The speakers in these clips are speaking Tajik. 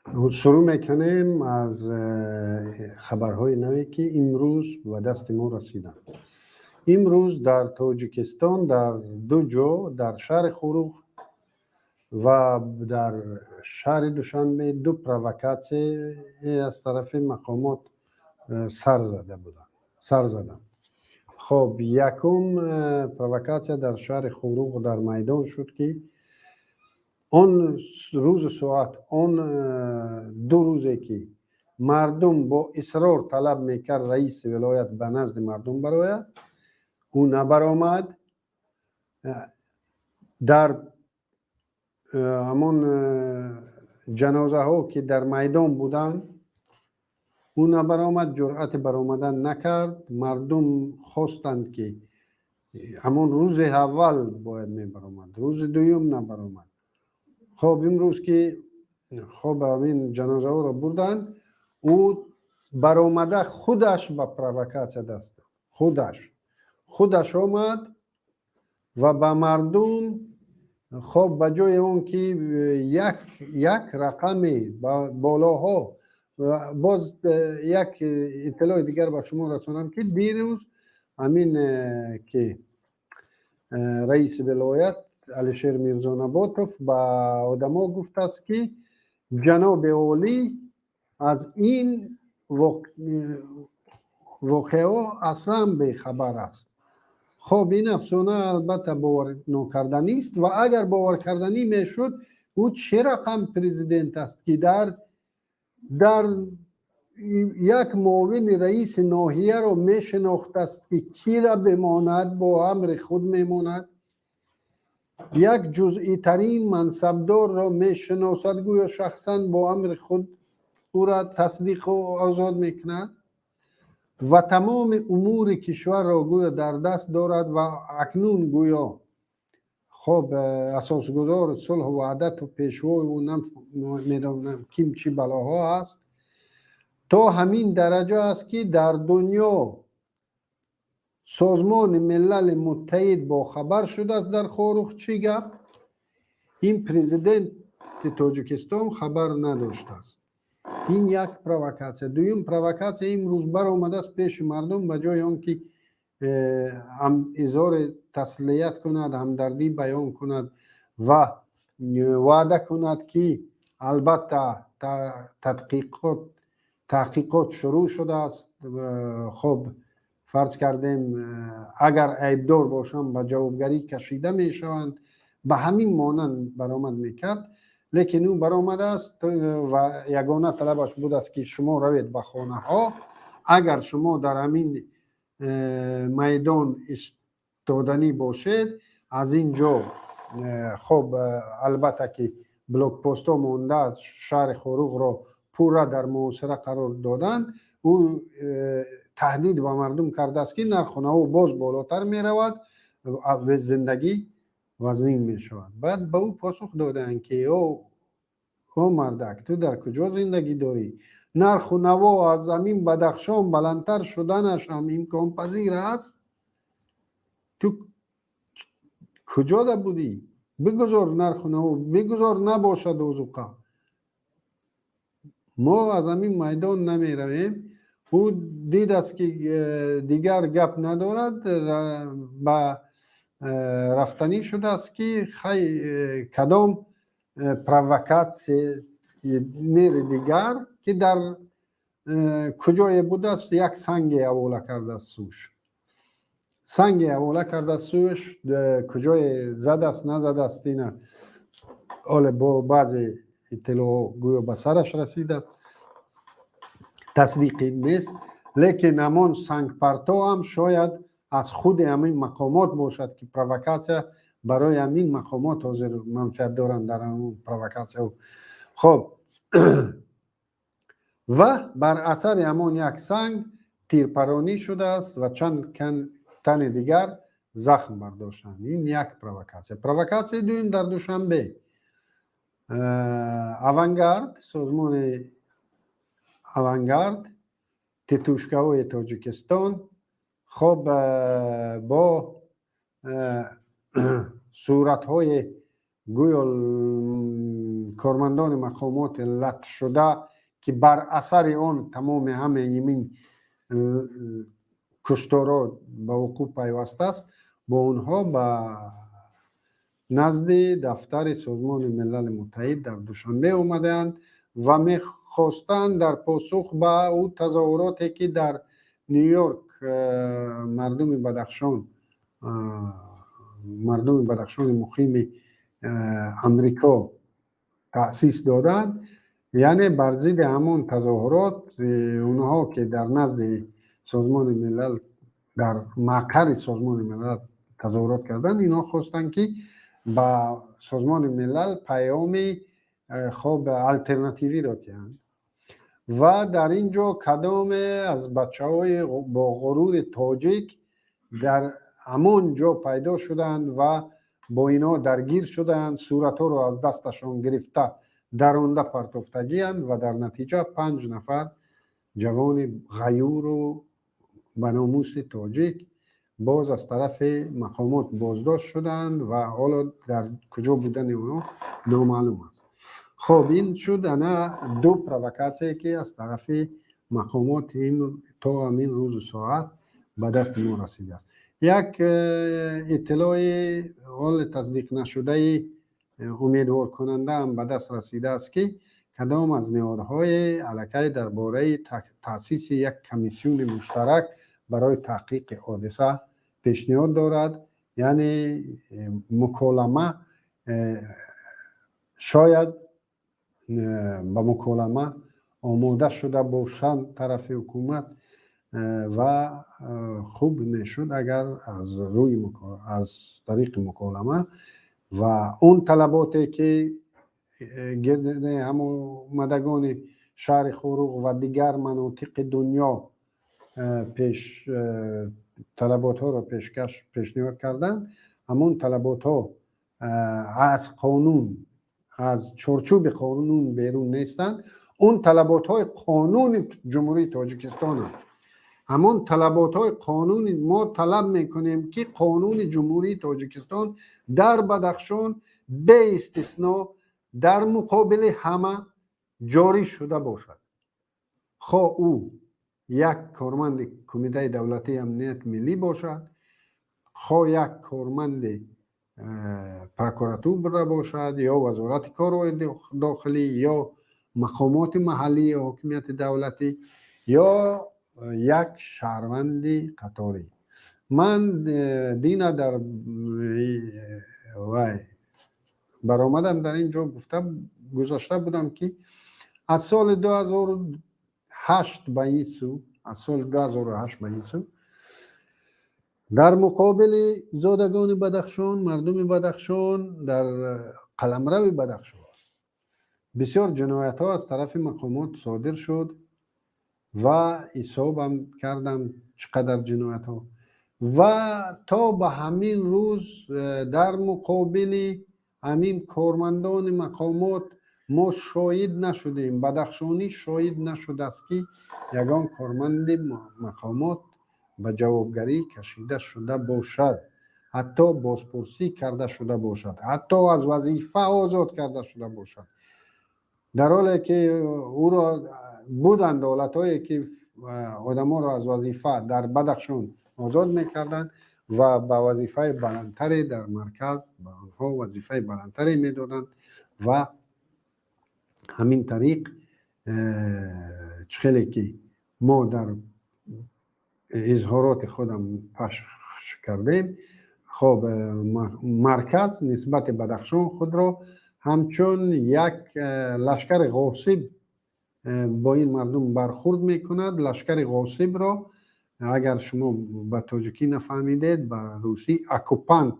Шурӯъ мекунем аз хабарҳои наве, ки имрӯз ба дасти мо расиданд. Имрӯз дар Тоҷикистон дар ду ҷо, дар шаҳри Хуруғ ва дар шаҳри Душанбе, ду провокатсия аз тарафи мақомот сар зада буданд, сар заданд. Хоб, якум провокатсия дар шаҳри Хуруғ, дар майдон шуд, ки он рӯзу соат, он 2 рӯзе ки мардум бо исрор талаб мекард раиси вилоят ба назди мардум барояд, ӯ набаромад. Дар ҳамон ҷанозаҳо, ки дар майдон буданд, ӯ набаромад, ҷуръати баромадан накард. Мардум хостанд, ки ҳамон рӯзи аввал бояд мебаромад, рӯзи дуюм набаромад. Хоб, имрӯз ки, хоб, ҳамин ҷанозаҳоро бурданд, ӯ баромада, худаш ба провокатсия даст дод. Худаш омад ва ба мардум, хоб, ба ҷои он ки як рақами болоҳо. Боз як иттилои дигар ба шумо расонам, ки дирӯз ҳамин ки раиси вилоят Алишер Мирзонаботов ба одамо гуфтааст, ки ҷаноби олӣ аз ин воқеаҳо аслан бехабар аст. Хоб, ин афсона албатта боварнокарданист ва агар боваркарданӣ мешуд, ӯ чӣ рақам президент аст, ки дар як муовини раиси ноҳияро мешинохтааст, ки кира бимонад, бо амри худ мемонад, як ҷузъитарин мансабдорро мешиносад, гӯё шахсан бо амри худ ӯра тасдиқу озод мекунад ва тамоми умури кишварро гӯё дар даст дорад ва акнун гӯё, хоб, асосгузори сулҳу ваҳдату пешвои ӯ, намедонам ким, чӣ балоҳо аст. То ҳамин дараҷа аст, ки дар дунё Созмони Милали Муттаҳид бохабар шудааст дар Хоруғ чӣ гап, ин президенти Тоҷикистон хабар надоштааст. Ин як провокатсия. Дуюм провокатсия: имрӯз баромадааст пеши мардум, ба ҷои он ки изҳори таслият кунад, ҳамдардӣ баён кунад ва ваъда кунад, ки албатта таҳқиқот шурӯъ шудааст, хоб, фарз кардем, агар айбдор бошанд, ба ҷавобгарӣ кашида мешаванд, ба ҳамин монанд баромад мекард, лекин ӯ баромадааст ва ягона талабаш будааст, ки шумо равед ба хонаҳо, агар шумо дар ҳамин майдон истоданӣ бошед, аз ин ҷо, хоб, албатта ки блокпостҳо монда, шаҳри Хоруғро пурра дар муҳосира қарор доданд. Ӯ таҳдид ба мардум кардааст, ки нарху наво боз болотар меравад, зиндагӣ вазнин мешавад. Баъд ба ӯ посух додаанд, ки о мардак, ту дар куҷо зиндагӣ дорӣ? Нарху наво аз замин Бадахшон баландтар шуданаш ҳам имконпазир аст. Ту куҷода будӣ? Бигузор нарху наво, бигузор набошад озуқа, мо аз ҳамин майдон намеравем. Ӯ дидааст, ки дигар гап надорад, ба рафтанӣ шудааст, ки хай, кадом провокатсия мери дигар, ки дар куҷое будааст, як санге ҳавола кардааст сӯш, санге ҳавола кардааст сӯш, куҷое задааст, назадааст, ина ҳоле бо баъзе иттилоъ гӯё ба сараш расидааст, тасдиқи нест, лекин ҳамон сангпартов ҳам шояд аз худи ҳамин мақомот бошад, ки провокатсия барои ҳамин мақомот ҳозир манфиат доранд дар ҳамон провокатсия. Хоб, ва бар асари ҳамон як санг тирпаронӣ шудааст ва чанд тани дигар захм бардоштанд. Ин як провокатсия. Провокатсияи дуюм дар Душанбе: Авангард, созмони Авангард, титушкаҳои Тоҷикистон, хоб, бо суратҳои гӯё Кормандони мақомоти латшуда, ки бар асари он тамоми ҳамаи ин кушторҳо ба вуқӯъ пайвастааст, бо онҳо ба назди дафтари Созмони Милали Муттаҳид дар Душанбе омадаанд ва мехостанд дар посух ба ӯ тазоҳуроте, ки дар Ню-Йорк мардуми Бадахшон, мардуми Бадахшони муқими Амрико таъсис доданд, яъне бар зидди ҳамон тазоҳурот онҳо, ки дар назди Созмони Милал, дар мақарри Созмони Милал тазоҳурот карданд, инҳо хостанд, ки ба Созмони Милал паёми хоб алтернативиро диҳанд. Ва дар ин ҷо кадоме аз бачаҳои бо ғурури тоҷик дар ҳамон ҷо пайдо шуданд ва бо инҳо даргир шуданд, суратҳоро аз дасташон гирифта, даронда партофтагианд ва дар натиҷа панҷ нафар ҷавони ғаюру ба номуси тоҷик боз аз тарафи мақомот боздошт шуданд ва ҳоло дар куҷо будани онҳо номаълум аст. Хоб, ин шуд ана ду провокатсие, ки аз тарафи мақомот то ҳамин рӯзу соат ба дасти мо расидааст. Як иттилои ҳоли тасдиқнашудаи умедворкунанда ҳам ба даст расидааст, ки кадом аз ниҳодҳои аллакай дар бораи таъсиси як комиссиони муштарак барои таҳқиқи ҳодиса пешниҳод дорад. Яъне муколама, шояд ба муколама омода шуда бошанд тарафи ҳукумат ва хуб мешуд, агар аз тариқи муколама ва он талаботе, ки гирди ҳамомадагони шаҳри Хоруғ ва дигар манотиқи дунё пеш талаботҳоро пешкаш пешниҳод карданд, ҳамон талаботҳо аз қонун, аз чорчӯби қонун берун нестанд. Он талаботҳои қонуни Ҷумҳурии Тоҷикистонанд. Ҳамон талаботҳои қонуни мо талаб мекунем, ки қонуни Ҷумҳурии Тоҷикистон дар Бадахшон беистисно дар муқобили ҳама ҷорӣ шуда бошад, хо ӯ як корманди Кумитаи давлатии амнияти миллӣ бошад, хо як корманди прокуратура бошад ё Вазорати корҳои дохилӣ, ё мақомоти маҳаллии ҳокимияти давлатӣ, ё як шаҳрванди қаторӣ. Ман дина дар вай баромадам, дар ин ҷо гуфта гузашта будам, ки аз соли 2008 ба ин сӯ, аз соли 2008 ба ин сӯ дар муқобили зодагони Бадахшон, мардуми Бадахшон, дар қаламрави Бадахшон бисёр ҷиноятҳо аз тарафи мақомот содир шуд ва ҳисобам кардам, чӣ қадар ҷиноятҳо. Ва то ба ҳамин рӯз дар муқобили ҳамин кормандони мақомот мо шоҳид нашудем, бадахшонӣ шоҳид нашудааст, ки ягон корманди мақомот ба ҷавобгарӣ кашида шуда бошад, ҳатто бозпурсӣ карда шуда бошад, ҳатто аз вазифа озод карда шуда бошад. Дар ҳоле ки ӯро буданд ҳолатҳое, ки одаморо аз вазифа дар Бадахшон озод мекарданд ва ба вазифаи баландтаре дар марказ ба онҳо вазифаи баландтаре медоданд. Ва ҳамин тариқ, чӣ хеле ки мо дар изҳороти худам пахш кардем, хоб, марказ нисбати Бадахшон худро ҳамчун як лашкари ғосиб бо ин мардум бархурд мекунад. Лашкари ғосибро агар шумо ба тоҷикӣ нафаҳмидед, ба русӣ оккупант,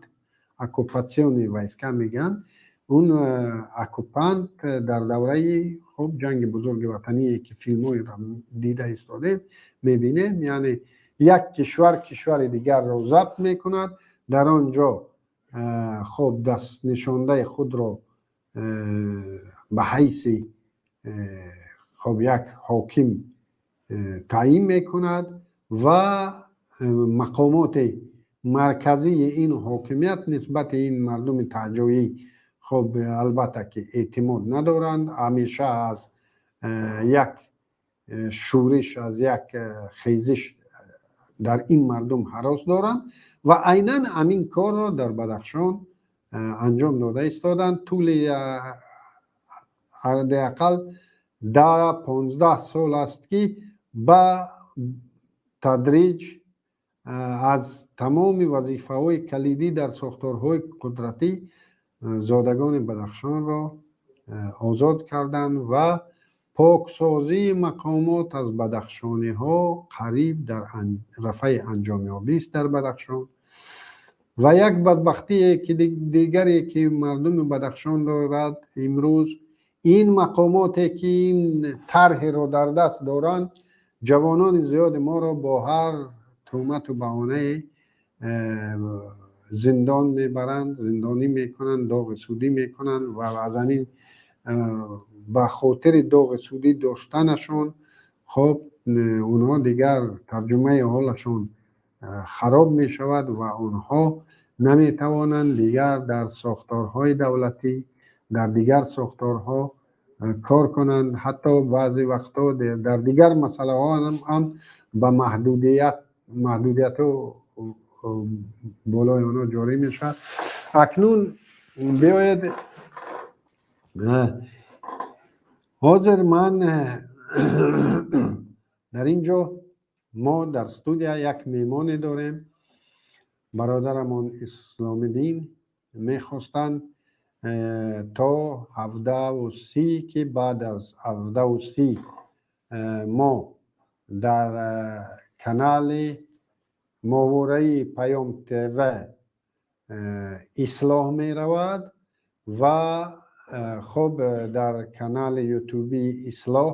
оккупационные войска мегӯянд. Он оккупант дар давраи, хуб, Ҷанги Бузурги Ватание, ки филмҳоеро дида истодем, мебинем, яъне як кишвар кишвари дигарро забт мекунад, дар он ҷо, хуб, дастнишондаи худро ба ҳайси, хуб, як ҳоким таъйин мекунад ва мақомоти марказии ин ҳокимият нисбати ин мардуми таҳҷоӣ Хуб, албатта ки эътимод надоранд. Ҳамеша аз як шӯриш, аз як хезиш дар ин мардум ҳарос доранд ва айнан ҳамин корро дар Бадахшон анҷом дода истоданд. Тӯли ҳадди ақал 10-15 сол аст, ки ба тадриҷ аз тамоми вазифаҳои калидӣ дар сохторҳои қудратӣ зодагони Бадахшонро озод карданд ва поксозии мақомот аз бадахшониҳо қариб дар рафаи анҷомёбист дар Бадахшон. Ва як бадбахтие ки дигаре ки мардуми Бадахшон дорад имрӯз, ин мақомоте ки ин тарҳеро дар даст доранд, ҷавонони зиёди моро бо ҳар туҳмату баҳонае зиндон мебаранд, зиндонӣ мекунанд, доғи судӣ мекунанд ва аз ҳамин ба хотири доғи судӣ доштанашон, хоб, онҳо дигар тарҷумаи ҳолашон хароб мешавад ва онҳо наметавонанд дигар дар сохторҳои давлатӣ, дар дигар сохторҳо кор кунанд. Ҳатто баъзе вақтҳо дар дигар масъалаҳо ҳам ба маҳдудиятҳо болои онҳо ҷорӣ мешавад. Акнун биёед, ҳозир ман дар ин ҷо мо дар студия як меҳмоне дорем. Бародарамон Исломиддин мехостанд то 17:30, ки баъд аз 17:30 мо дар канали моҳвораи Паём ТВ Ислоҳ меравад ва хуб, дар канали ютуби Ислоҳ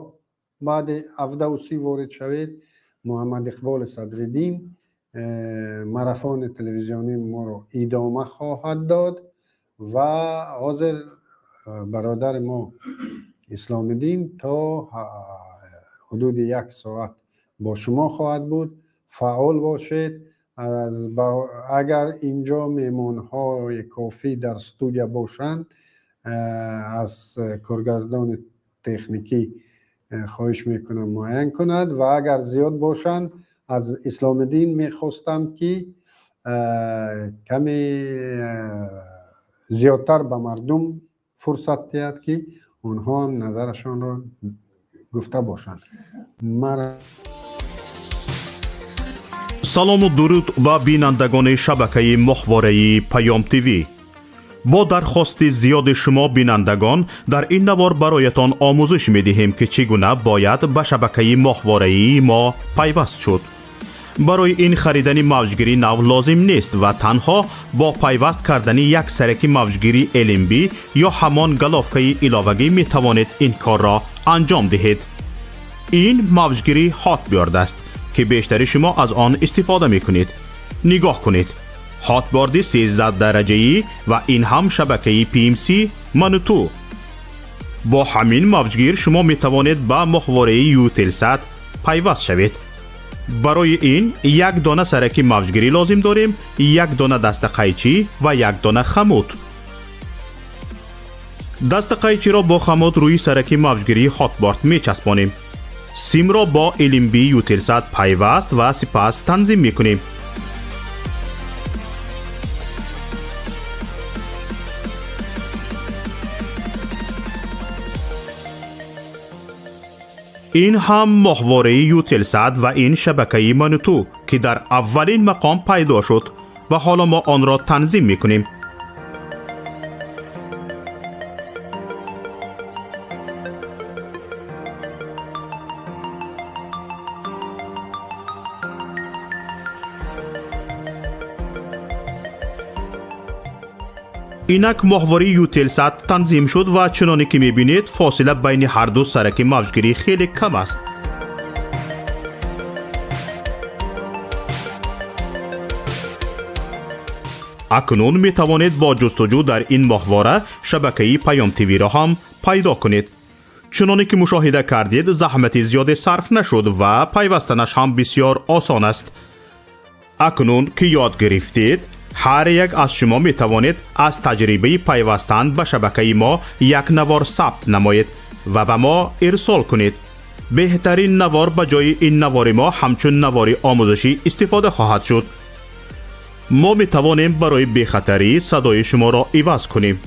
баъди 17:30 ворид шавед. Муҳаммад Иқболи Садриддин марафони телевизионии моро идома хоҳад дод. Ва ҳозир бародари мо Исломиддин то ҳудуди як соат бо шумо хоҳад буд. Фаъол бошед. Агар инҷо меҳмонҳои кофӣ дар студия бошанд, аз коргардони техникӣ хоҳиш мекунам муайян кунад ва агар зиёд бошанд, аз Исломиддин мехостам, ки каме зиёдтар ба мардум фурсат диҳад, ки онҳо ҳам назарашонро гуфта бошанд. Салому дуруд ба бинандагони шабакаи моҳвораи Паём ТВ. Бо дархости зиёди шумо бинандагон, дар ин навор бароятон омӯзиш медиҳем, ки чӣ гуна бояд ба шабакаи моҳвораии мо пайваст шуд. Барои ин харидани мавҷгири нав лозим нест ва танҳо бо пайваст кардани як сараки мавҷгири LNB ё ҳамон головкаи иловагӣ метавонед ин корро анҷом диҳед. Ин мавҷгири Hotbird аст, ки бештари шумо аз он истифода мекунед. Нигоҳ кунед, Hotbird и 13 дараҷаӣ ва ин ҳам шабакаи PMC Мануту. Бо ҳамин мавҷгир шумо метавонед ба моҳвораи Eutelsat пайваст шавед. Барои ин як дона сараки мавҷгирӣ лозим дорем, як дона дастақайчӣ ва як дона хомут. Дастақайчиро бо хомут рӯи сараки мавҷгирии Hotbird мечаспонем. Симро бо LNB Eutelsat пайваст ва сипас танзим мекунем. Ин ҳам моҳвораи Eutelsat ва ин шабакаи Мануту, ки дар аввалин мақом пайдо шуд ва ҳоло мо онро танзим мекунем. Инак моҳвораи Eutelsat танзим шуд ва чуноне ки мебинед, фосила байни ҳарду сараки мавҷгирӣ хеле кам аст. Акнун метавонед бо ҷустуҷӯ дар ин моҳвора шабакаи Паём ТВ-ро ҳам пайдо кунед. Чуноне ки мушоҳида кардед, заҳмати зиёде сарф нашуд ва пайвастанаш ҳам бисёр осон аст. Акнун ки ёд гирифтед. Ҳар як аз шумо метавонед аз таҷрибаи пайвастан ба шабакаи мо як навор сабт намоед ва ба мо ирсол кунед. Беҳтарин навор ба ҷои ин навори мо ҳамчун навори омӯзишӣ истифода хоҳад шуд. Мо метавонем барои бехатарӣ садои шуморо иваз кунем.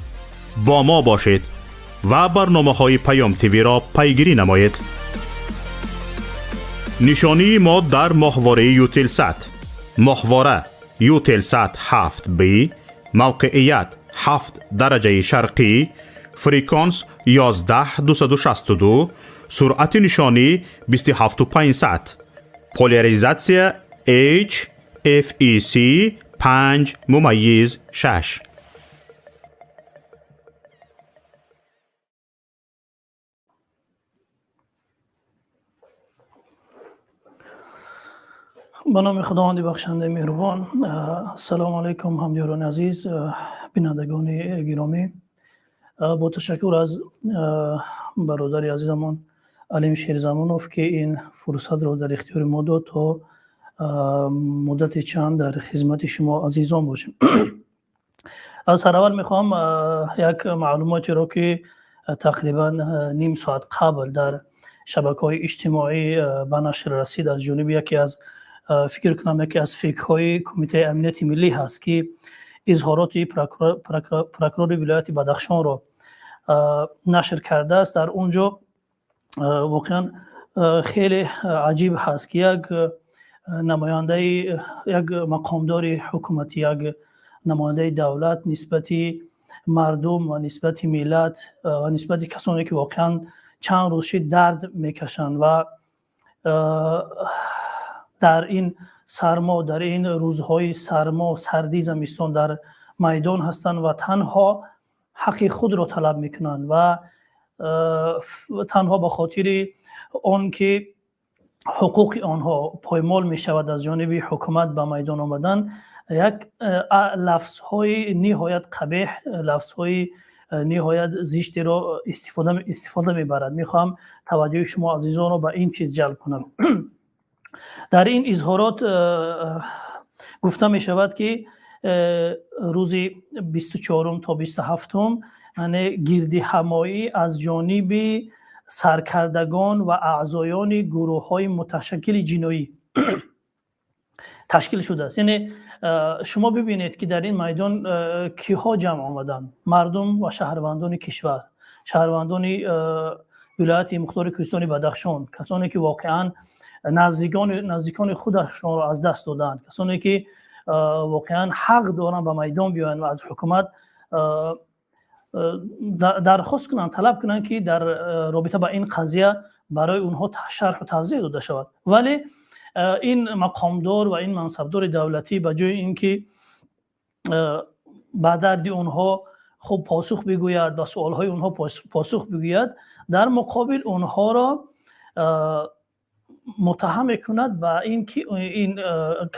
Бо мо бошед ва барномаҳои Паём ТВ-ро пайгирӣ намоед. Нишонии мо дар моҳвораи Ютелсат: моҳвора Ютелсат 7Б, мавқеият 7 дараҷаи шарқӣ, фреквенс 11262, суръати нишонӣ 27500, поляризатсия H FEC 5.6. Ба номи Худованди бахшандаи меҳрубон. Ассалому алайкум, ҳамдиёрони азиз, бинандагони гиромӣ. Бо ташаккур аз бародари азизамон Алим Шерзамонов, ки ин фурсатро дар ихтиёри мо дод, то муддати чанд дар хизмати шумо азизон бошем. Аз сараввал мехоҳам як маълумотеро, ки тақрибан ним соат қабл дар шабакаҳои иҷтимоӣ ба нашр расид, аз ҷониби яке аз, фикр кунам, яке аз фикрҳои Кумитаи амнияти миллӣ ҳаст, ки изҳороти прокурори вилояти Бадахшонро нашр кардааст. Дар он ҷо воқеан хеле аҷиб ҳаст, ки як намояндаи, як мақомдори ҳукуматӣ, як намояндаи давлат нисбати мардум ва нисбати миллат ва нисбати касоне, ки воқеан чанд рӯз дард мекашанд ва дар ин сармо, дар ин рӯзҳои сармо, сардии замистон дар майдон ҳастанд ва танҳо ҳаққи худро талаб мекунанд ва танҳо ба хотири он ки ҳуқуқи онҳо поймол мешавад аз ҷониби ҳукумат ба майдон омадан, як лафзҳои ниҳоят қабеҳ, лафзҳои ниҳоят зиштеро истифода мебарад. Мехоҳам таваҷҷӯҳи шумо азизонро ба ин чиз ҷалб кунам. Дар ин изҳорот гуфта мешавад, ки рӯзи 24-ум то 27-ум, яъне гирдиҳамоӣ аз ҷониби саркардагон ва аъзоёни гурӯҳҳои муташаккили ҷиноӣ ташкил шудааст. Яъне шумо бибинед, ки дар ин майдон киҳо ҷамъ омаданд: мардум ва шаҳрвандони кишвар, шаҳрвандони вилояти мухтори кӯҳистони Бадахшон, касоне ки воқеан наздикони худашонро аз даст доданд, касоне ки воқеан ҳақ доранд ба майдон биёянд ва аз ҳукумат дархост кунанд, талаб кунанд, ки дар робита ба ин қазия барои онҳо шарҳу тавзеҳ дода шавад. Вале ин мақомдор ва ин мансабдори давлатӣ ба ҷои ин ки ба дарди онҳо хуб посух бигӯяд, ба суолҳои онҳо посух бигӯяд, дар муқобил онҳоро муттаҳам мекунад ба ин ки ин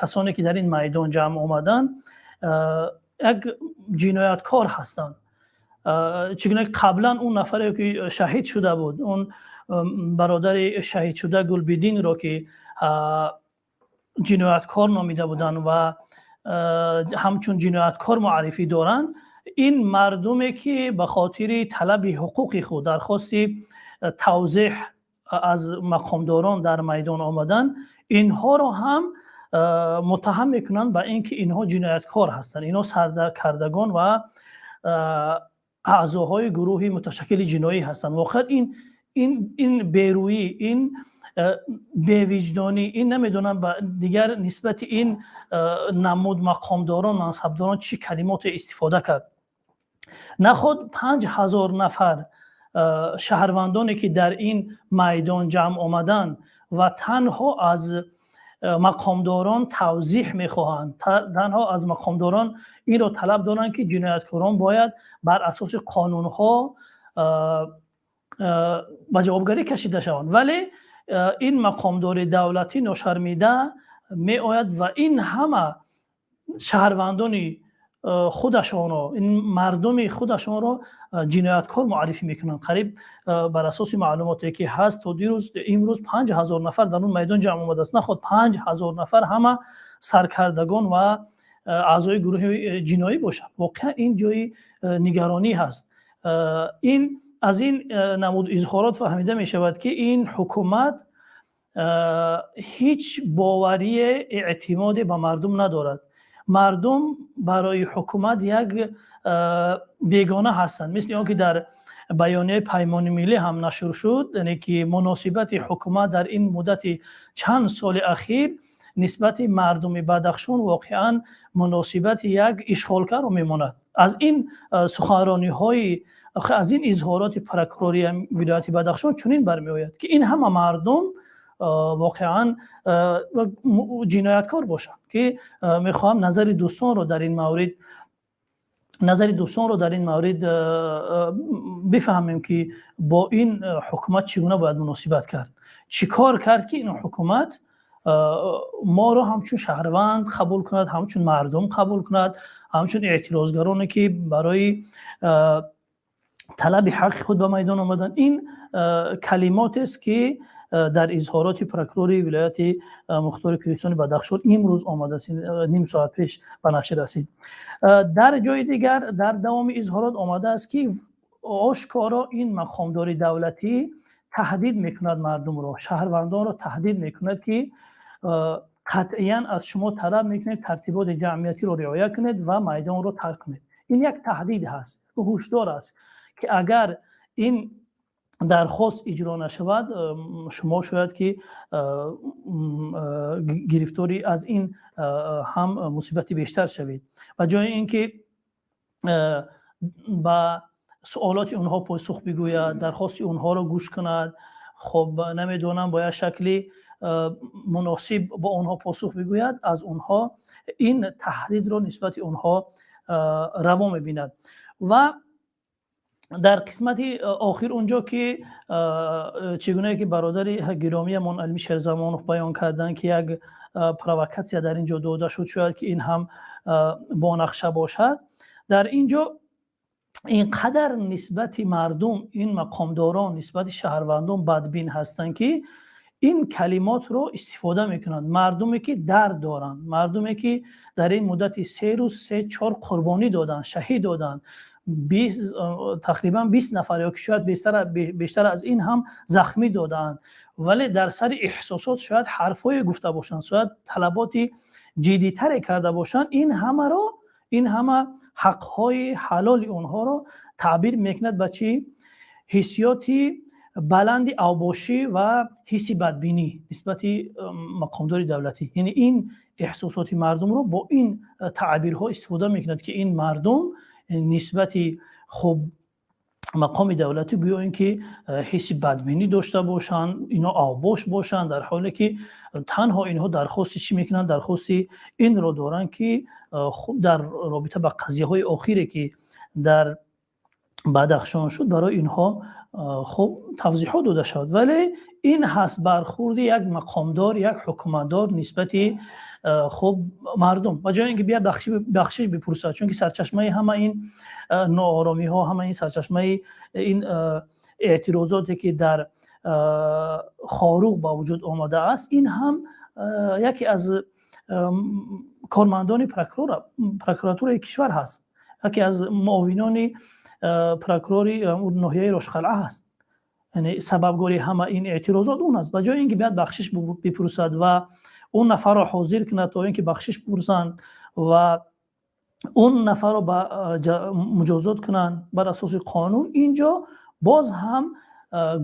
касоне ки дар ин майдон ҷамъ омаданд, як ҷинояткор ҳастанд. Чӣ гуна қаблан он нафаре ки шаҳид шуда буд, он бародари шаҳидшуда Гулбиддинро, ки ҷинояткор номида буданд ва ҳамчун ҷинояткор муаррифӣ доранд, ин мардуме ки ба хотири талаби ҳуқуқи худ, дархости тавзеҳ аз мақомдорон дар майдон омаданд, инҳоро ҳам муттаҳам мекунанд ба ин ки инҳо ҷинояткор ҳастанд, инҳо саркардагон ва аъзоҳои гурӯҳи муташаккили ҷиноӣ ҳастанд. Воқеан ин берӯӣ, ин бевиҷдонӣ, ин намедонам ба дигар нисбати ин намуд мақомдорон, мансабдорон чӣ калимоте истифода кард. Наход 5000 нафар шаҳрвандоне ки дар ин майдон ҷамъ омаданд ва танҳо аз мақомдорон тавзеҳ мехоҳанд, танҳо аз мақомдорон инро талаб доранд, ки ҷинояткорон бояд бар асоси қонунҳо ба ҷавобгарӣ кашида шаванд. Вале ин мақомдори давлатӣ ношармида меояд ва ин ҳама шаҳрвандони худашонро, ин мардуми худашонро ҷинояткор муаррифӣ мекунанд. Қариб, бар асоси маълумоте ки ҳаст, то дирӯз, имрӯз 5000 нафар дар он майдон ҷамъ омадааст. Наход 5000 нафар ҳама саркардагон ва Аъзои гурӯҳи ҷиноӣ бошанд. Воқеан, ин ҷои нигаронӣ ҳаст. Ин аз ин намуд изҳорот фаҳмида мешавад, ки ин ҳукумат ҳеҷ боварие, эътимоде ба мардум надорад. Мардум барои ҳукумат як бегона ҳастанд, мисли он ки дар баёнияи Паймони Миллӣ ҳам нашр шуд, яъне ки муносибати ҳукумат дар ин муддати чанд соли ахир нисбати мардуми Бадахшон воқеан муносибати як ишғолгарро мемонад. Аз ин суханрониҳои, аз ин изҳороти прокурори вилояти Бадахшон чунин бармеояд, ки ин ҳама мардум воқеан ҷинояткор бошанд, ки мехоҳам назари дӯстонро дар ин маврид бифаҳмем, ки бо ин ҳукумат чӣ гуна бояд муносибат кард, чӣ кор кард, ки ин ҳукумат моро ҳамчун шаҳрванд қабул кунад, ҳамчун мардум қабул кунад, ҳамчун эътирозгароне, ки барои талаби ҳаққи худ ба майдон омаданд. Ин калимотест, ки дар изҳороти прокурори вилояти мухтори Кӯҳистони Бадахшон имрӯз омадааст, ним соат пеш ба нашр расид. Дар ҷои дигар дар давоми изҳорот омадааст, ки ошкоро ин мақомдори давлатӣ таҳдид мекунад мардумро, шаҳрвандонро таҳдид мекунад, ки қатъиян аз шумо талаб мекунем, тартиботи ҷамъиятиро риоя кунед ва майдонро тарк кунед. Ин як таҳдид ҳаст, ҳушдор аст, ки агар ин дархост иҷро нашавад, шумо шояд ки гирифтори аз ин ҳам мусибати бештар шавед. Ба ҷои ин ки ба суолоти онҳо посух бигӯяд, дархости онҳоро гӯш кунад, хоб, намедонам, бо як шакли муносиб бо онҳо посух бигӯяд, аз онҳо ин таҳдидро нисбати онҳо раво мебинад. Ва дар қисмати охир унҷо, ки чӣ гунае ки бародари гиромиямон Алими Шерзамонов баён карданд, ки як провокатсия дар ин ҷо дода шуд, шояд ки ин ҳам бо нақша бошад. Дар ин ҷо ин қадар нисбати мардум ин мақомдорон нисбати шаҳрвандон бадбин ҳастанд, ки ин калимотро истифода мекунанд. Мардуме, ки дард доранд, мардуме, ки дар ин муддати 3 рӯз се чор қурбонӣ доданд, шаҳид доданд, тақрибан 20 нафар ё ки шояд бештар аз ин ҳам захмӣ додаанд, вале дар сари эҳсосот шояд ҳарфҳое гуфта бошанд, шояд талаботи ҷиддитаре карда бошанд. Ин ҳамаро, ин ҳама ҳаққҳои ҳалоли онҳоро таъбир мекунад ба чӣ? Ҳиссиёти баланди авбошӣ ва ҳисси бадбинӣ нисбати мақомдори давлатӣ. Яъне ин эҳсосоти мардумро бо ин таъбирҳо истифода мекунад, ки ин мардум нисбати, хуб, мақоми давлатӣ гӯё ин ки ҳисси бадбинӣ дошта бошанд, ино авбош бошанд, дар ҳоле ки танҳо инҳо дархости чӣ мекунанд? Дархости инро доранд, ки хуб, дар робита ба қазияҳои охире, ки дар Бадахшон шуд, барои инҳо, хуб, тавзеҳот дода шавад. Вале ин ҳаст бархурди як мақомдор, як ҳукуматдор нисбати, хуб, мардум. Ба ҷои ин ки биёд бахшиш бипурсад, чунки сарчашмаи ҳама ин нооромиҳо, ҳама ин сарчашмаи ин эътирозоте, ки дар Хоруғ ба вуҷуд омадааст, ин ҳам яке аз кормандони прокуратураи кишвар ҳаст, яке аз муовинони прокурори ноҳияи Рошқалъа ҳаст. Яъне сабабгори ҳама ин эътирозот он аст. Ба ҷои ин ки биёд бахшиш бипурсад ва он нафарро ҳозир кунад, то ин ки бахшиш пурсанд ва он нафарро ба муҷозот кунанд бар асоси қонун, ин ҷо боз ҳам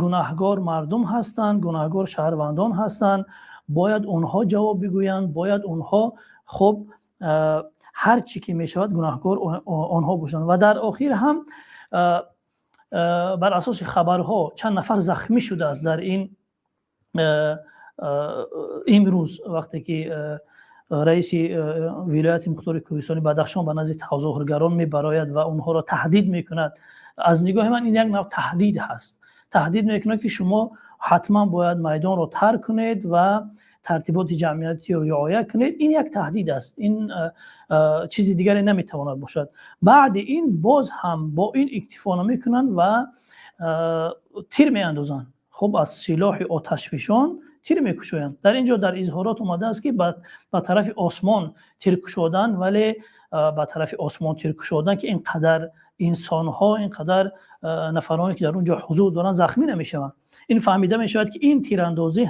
гунаҳгор мардум ҳастанд, гунаҳгор шаҳрвандон ҳастанд. Бояд онҳо ҷавоб бигӯянд, бояд онҳо, хуб, ҳар чӣ ки мешавад, гунаҳгор онҳо бошанд. Ва дар охир ҳам бар асоси хабарҳо чанд нафар захмӣ шудааст дар ин имрӯз, вақте ки раиси вилояти мухтори Кӯҳистони Бадахшон ба назди тазоҳургарон мебарояд ва онҳоро таҳдид мекунад. Аз нигоҳи ман ин як нав таҳдид ҳаст. Таҳдид мекунад, ки шумо ҳатман бояд майдонро тарк кунед ва тартиботи ҷамъиятиро риоя кунед. Ин як таҳдид аст, ин чизи дигаре наметавонад бошад. Баъди ин боз ҳам бо ин иктифо намекунанд ва тир меандозанд. Хуб, аз силоҳи оташфишон. Тир мекушоянд. Дар ин ҷо дар изҳорот омадааст, ки ба тарафи осмон тир кушоданд, вале ба тарафи осмон тир кушоданд, ки ин қадар инсонҳо, ин қадар нафароне, ки дар он ҷо ҳузур доранд, захмӣ намешаванд. Ин фаҳмида мешавад, ки ин тирандозӣ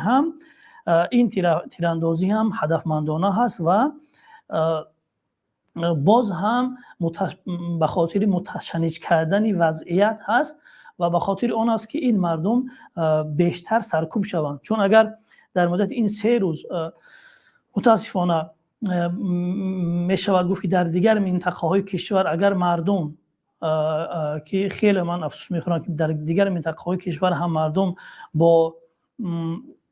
ҳам ҳадафмандона ҳаст ва боз ҳам ба хотири муташанниҷ кардани вазъият ҳаст ва ба хотири он аст, ки ин мардум бештар саркӯб шаванд. Чун агар дар муддати ин 3 рӯз, мутаассифона, мешавад гуфт, ки дар дигар минтақаҳои кишвар агар мардум, ки хеле ман афсӯс мехӯрам, ки дар дигар минтақаҳои кишвар ҳам мардум бо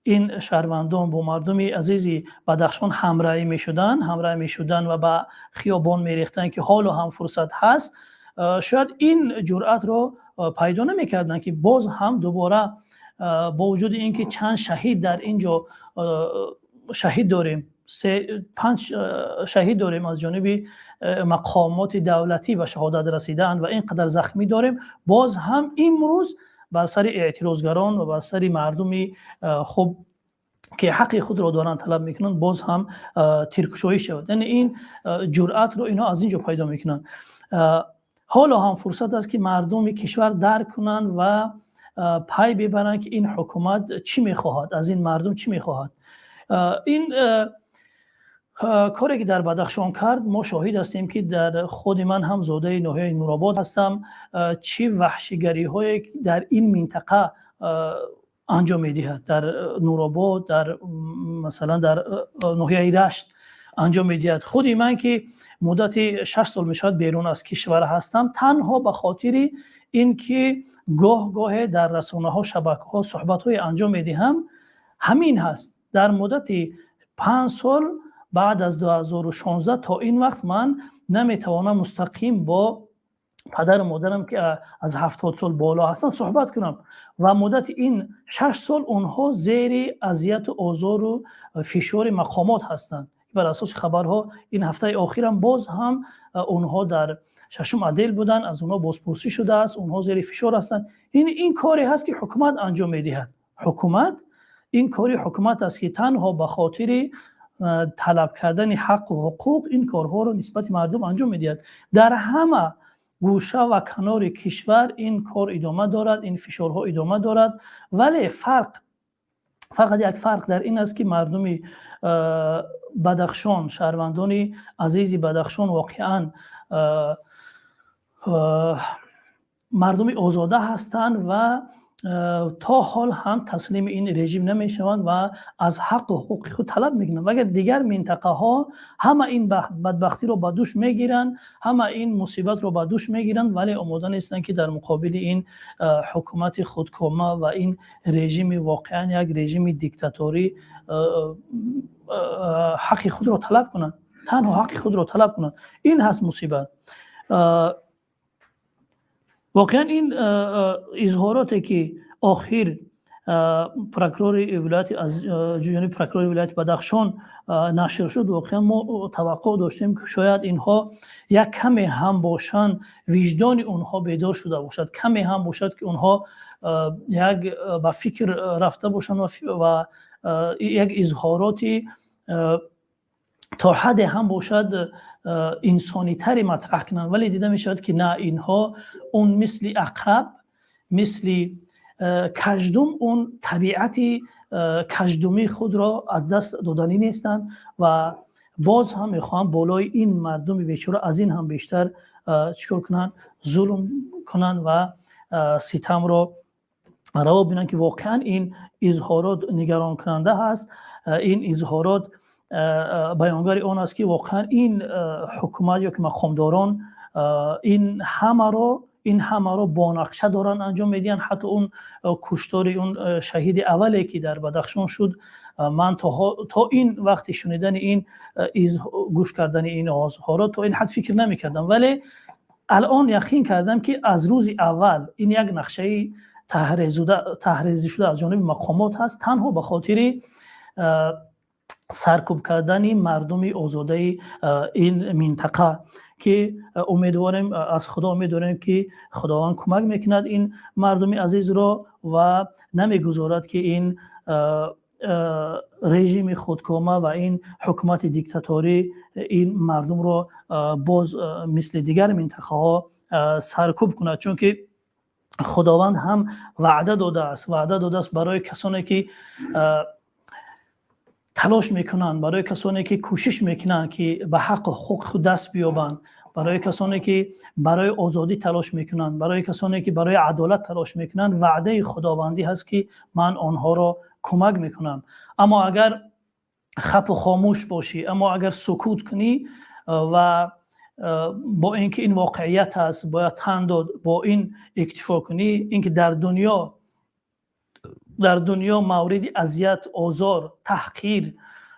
ин шаҳрвандон, бо мардуми азизи Бадахшон ҳамраҳӣ мешуданд ва ба хиёбон мерехтанд, ки ҳоло ҳам фурсат ҳаст, шояд ин ҷуръатро пайдо намекарданд, ки боз ҳам дубора, бо вуҷуди ин ки чанд шаҳид дар ин ҷо шаҳид дорем, се, панҷ шаҳид дорем, аз ҷониби мақомоти давлатӣ ба шаҳодат расидаанд ва ин қадар захмӣ дорем, боз ҳам имрӯз бар сари эътирозгарон ва бар сари мардуми хуб, ки ҳаққи худро доранд, талаб мекунанд, боз ҳам тиркушоӣ шавад. Яъне ин ҷуръатро инҳо аз ин ҷо пайдо мекунанд. Ҳоло ҳам фурсат аст, ки мардуми кишвар дарк кунанд ва пай бибаранд, ки ин ҳукумат чӣ мехоҳад, аз ин мардум чӣ мехоҳад. Ин коре, ки дар Бадахшон кард, мо шоҳид ҳастем, ки дар худи ман ҳам зодаи ноҳияи Нуробод ҳастам, чӣ ваҳшигариҳое дар ин минтақа анҷом медиҳад, дар Нуробод, дар масалан дар ноҳияи Рашт анҷом медиҳад. Худи ман, ки муддати 6 сол мешавад берун аз кишвар ҳастам, танҳо ба хотири ин ки гоҳ гоҳе дар расонаҳо, шабакаҳо суҳбатҳое анҷом медиҳам, ҳамин ҳаст. Дар муддати 5 сол баъд аз 2016 то ин вақт ман наметавонам мустақим бо падару модарам, ки аз 70 сол боло ҳастанд, суҳбат кунам. Ва муддати ин 6 сол онҳо зери азияту озору фишори мақомот ҳастанд. Бар асоси хабарҳо, ин ҳафтаи охирам боз ҳам онҳо дар шашум отдел буданд, аз онҳо бозпурсӣ шудааст, онҳо зери фишор ҳастанд. Ин коре ҳаст, ки ҳукумат анҷом медиҳад. Ҳукумат, ин кори ҳукумат аст, ки танҳо ба хотири талаб кардани ҳаққу ҳуқуқ ин корҳоро нисбати мардум анҷом медиҳад. Дар ҳама гӯша ва канори кишвар ин кор идома дорад, ин фишорҳо идома дорад, вале фарқ, фақат як фарқ дар ин аст, ки мардуми Бадахшон, шаҳрвандони азизи Бадахшон воқеан мардуми озода ҳастанд ва то ҳол ҳам таслими ин режим намешаванд ва аз ҳаққу ҳуқуқи худ талаб мекунанд. Вагар дигар минтақаҳо ҳама ин бадбахтиро ба дӯш мегиранд, ҳама ин мусибатро ба дӯш мегиранд, вале омода нестанд, ки дар муқобили ин ҳукумати худкома ва ин режими, воқеан як режими диктаторӣ, ҳаққи худро талаб кунанд, танҳо ҳаққи худро талаб кунанд. Ин ҳаст мусибат. Воқеан ин изҳороте, ки охир прокурори вилояти, аз ҷониби прокурори вилояти Бадахшон нашр шуд, воқеан мо таваққӯъ доштем, ки шояд инҳо як каме ҳам бошанд, виҷдони онҳо бедор шуда бошад, каме ҳам бошад, ки онҳо як ба фикр рафта бошанд ва як изҳороти то ҳадде ҳам бошад инсонитаре матраҳ кунанд. Вале дида мешавад, ки на, инҳо он мисли ақраб, мисли каждум, он табиати каждумии худро аз даст доданӣ нестанд ва боз ҳам мехоҳанд болои ин мардуми бечора аз ин ҳам бештар чӣ кор кунанд? Зулм кунанд ва ситамро раво бинанд, ки воқеан ин изҳорот нигаронкунанда ҳаст. Ин изҳорот баёнгари он аст, ки воқеан ин ҳукумат ё ки мақомдорон ин ҳамаро бо нақша доранд анҷом медиҳанд. Ҳатто он куштори он шаҳиди аввале, ки дар Бадахшон шуд, ман то ин вақти шунидани ин, гӯш кардани ин изҳорот, то ин ҳад фикр намекардам, вале алон яқин кардам, ки аз рӯзи аввал ин як нақшаи таҳрезӣ шуда аз ҷониби мақомот ҳаст, танҳо ба хотири саркӯб кардани мардуми озодаи ин минтақа, ки умедворем, аз Худо умед дорем, ки Худованд кӯмак мекунад ин мардуми азизро ва намегузорад, ки ин режими худкома ва ин ҳукумати диктаторӣ ин мардумро боз мисли дигар минтақаҳо саркӯб кунад, чунки Худованд ҳам ваъда додааст, ваъда додааст барои касоне ки талош мекунанд, барои касоне ки кӯшиш мекунанд, ки ба ҳаққу ҳуқуқи худ даст биёбанд, барои касоне ки барои озодӣ талош мекунанд, барои касоне ки барои адолат талош мекунанд. Ваъдаи худовандӣ ҳаст, ки ман онҳоро кӯмак мекунам. Аммо агар хапу хомӯш бошӣ, аммо агар сукут кунӣ ва бо ин ки ин воқеият аст, бояд тан дод, бо ин иктифо кунӣ, ин ки дар дунё мавриди азият, озор, таҳқир,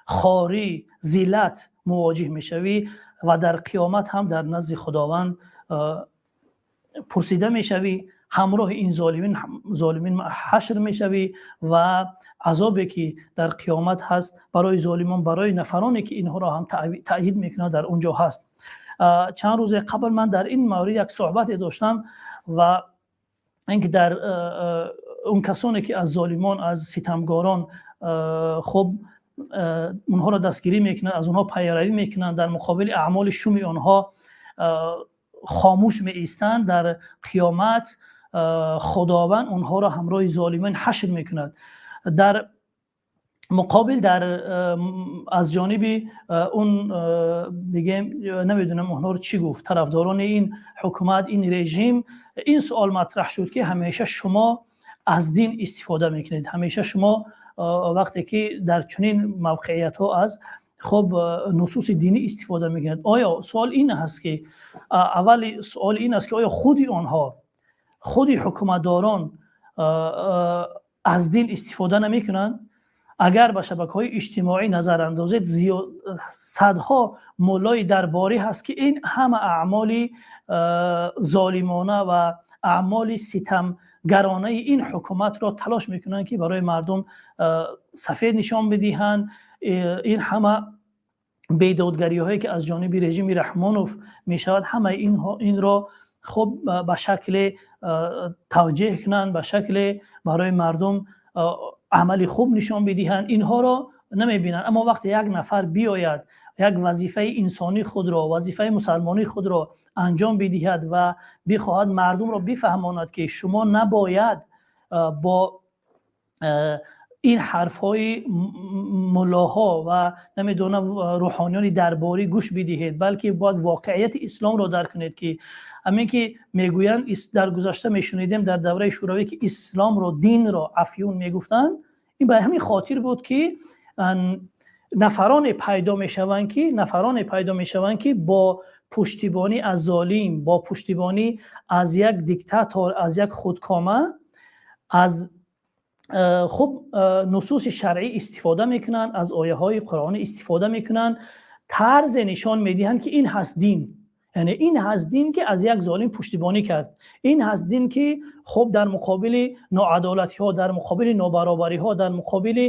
хорӣ, зиллат мувоҷиҳ мешавӣ ва дар қиёмат ҳам дар назди Худованд пурсида мешавӣ, ҳамроҳи ин золимин ҳашр мешавӣ ва азобе ки дар қиёмат ҳаст барои золимон, барои нафароне ки инҳоро ҳам таъйид мекунанд, дар он ҷо ҳаст. Чанд рӯзе қабл ман дар ин маврид як суҳбате доштам ва инки дар он касоне ки аз золимон, аз ситамгорон, хуб, онҳоро дастгирӣ мекунанд, аз онҳо пайравӣ мекунанд, дар муқобили аъмоли шуми онҳо хомӯш меистанд, дар қиёмат Худованд онҳоро ҳамроҳи золимин ҳашр мекунад. Дар муқобил дар аз ҷониби он, бигем, намедонам онҳоро чӣ гуфт, тарафдорони ин ҳукумат, ин режим, ин суол матраҳ шуд, ки ҳамеша шумо аз дин истифода мекунед, ҳамеша шумо вақте ки дар чунин мавқеиятҳо аз, хуб, нусуси динӣ истифода мекунед. Оё суол ин аст, ки аввали суол ин аст, ки оё худи онҳо, худи ҳукуматдорон аз дин истифода намекунанд? Агар ба шабакаҳои иҷтимоӣ назар андозед, зиёд садҳо муллои дарборӣ ҳаст, ки ин ҳама аъмоли золимона ва аъмоли ситамгаронаи ин ҳукуматро талош мекунанд, ки барои мардум сафед нишон бидиҳанд. Ин ҳама бедодгариҳое ки аз ҷониби режими Раҳмонов мешавад, ҳамаи инро, хуб, ба шакле тавҷеҳ кунанд, ба шакле барои мардум амали хуб нишон бидиҳанд. Инҳоро намебинанд. Аммо вақте як нафар биёяд, як вазифаи инсонии худро, вазифаи мусалмонии худро анҷом бидиҳад ва бихоҳад мардумро бифаҳмонад, ки шумо набояд бо ин ҳарфҳои муллоҳо ва, намедонам, рӯҳониёни дарборӣ гӯш бидиҳед, балки бояд воқеияти исломро дарк кунед, ки ҳамин ки мегӯянд, дар гузашта мешунидем, дар давраи шӯравӣ, ки исломро, динро афюн мегуфтанд, ин ба ҳамин хотир буд, ки нафароне пайдо мешаванд, ки бо пуштибонӣ аз золим, бо пуштибонӣ аз як диктатор, аз як худкома, аз, хуб, нусуси шаръӣ истифода мекунанд, аз ояҳои қуръонӣ истифода мекунанд, тарзе нишон медиҳанд, ки ин ҳаст дин, яъне ин ҳаст дин, ки аз як золим пуштибонӣ кард, ин ҳаст дин, ки, хуб, дар муқобили ноадолатиҳо, дар муқобили нобаробариҳо, дар муқобили,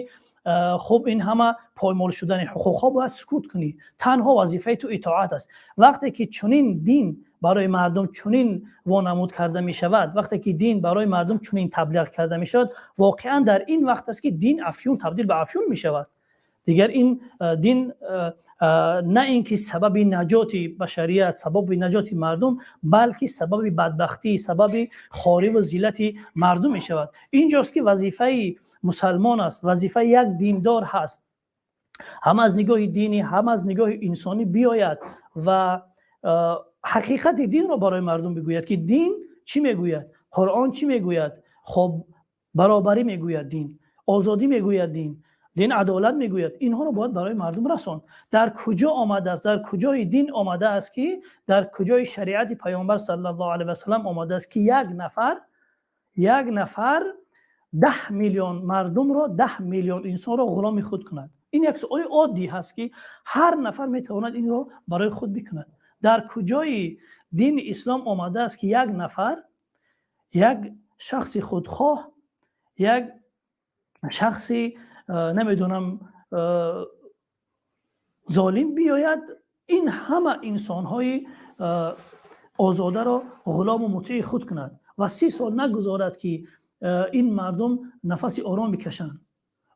хуб, ин ҳама поймол шудани ҳуқуқҳо бояд сукут кунӣ, танҳо вазифаи ту итоат аст. Вақте ки чунин дин барои мардум чунин вонамуд карда мешавад, вақте ки дин барои мардум чунин таблиғ карда мешавад, воқеан дар ин вақт аст, ки дин афюн табдил ба афюн мешавад. Дигар ин дин на ин ки сабаби наҷоти башарият, сабаби наҷоти мардум, балки сабаби бадбахтӣ, сабаби хорӣ ва зиллати мардум мешавад. Инҷост, ки вазифаи мусалмон аст, вазифаи як диндор ҳаст, ҳам аз нигоҳи динӣ, ҳам аз нигоҳи инсонӣ, биёяд ва ҳақиқати динро барои мардум бигӯяд, ки дин чӣ мегӯяд, Қуръон чӣ мегӯяд. Хоб, баробарӣ мегӯяд дин, озодӣ мегӯяд дин, дин адолат мегӯяд. Инҳоро бояд барои мардум расон. Дар куҷо омадааст, дар куҷои дин омадааст, ки дар куҷои шариати Паёмбар саллаллоҳу алайҳи васаллам омадааст, ки як нафар 10 миллион мардумро, 10 миллион инсонро ғуломи худ кунад? Ин як суоли оддӣ ҳаст, ки ҳар нафар метавонад инро барои худ бикунад. Дар куҷои дини ислом омадааст, ки як нафар, як шахси худхоҳ, як шахси, намедонам, золим биёяд, ин ҳама инсонҳои озодаро ғулому мутеи худ кунад ва 30 сол нагузорад, ки ин мардум нафаси ором бикашанд?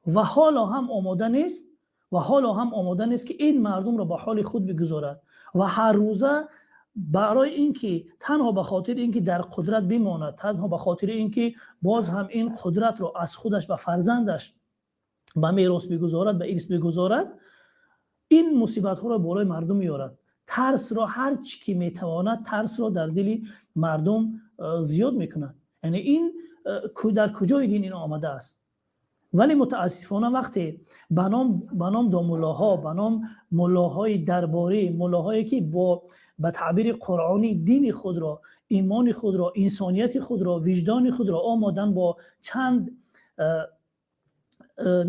Ва ҳоло ҳам омода нест, ва ҳоло ҳам омода нест, ки ин мардумро ба ҳоли худ бигузорад. Ва ҳар рӯза барои инки танҳо ба хотири инки дар қудрат бимонад, танҳо ба хотири инки боз ҳам ин қудратро аз худаш ба фарзандаш ба мерос бигузорад, ба ирс бигузорад, ин мусибатҳоро болои мардум меорад. Тарсро ҳар чӣ ки метавонад, тарсро дар дили мардум зиёд мекунад. Яъне ин дар куҷои дин ин омадааст? Вале мутаассифона вақте ба ном домуллоҳо, ба ном муллоҳои дарборӣ, муллоҳое ки бо ба таъбири қуръонӣ дини худро, имони худро, инсонияти худро, виҷдони худро омодан бо чанд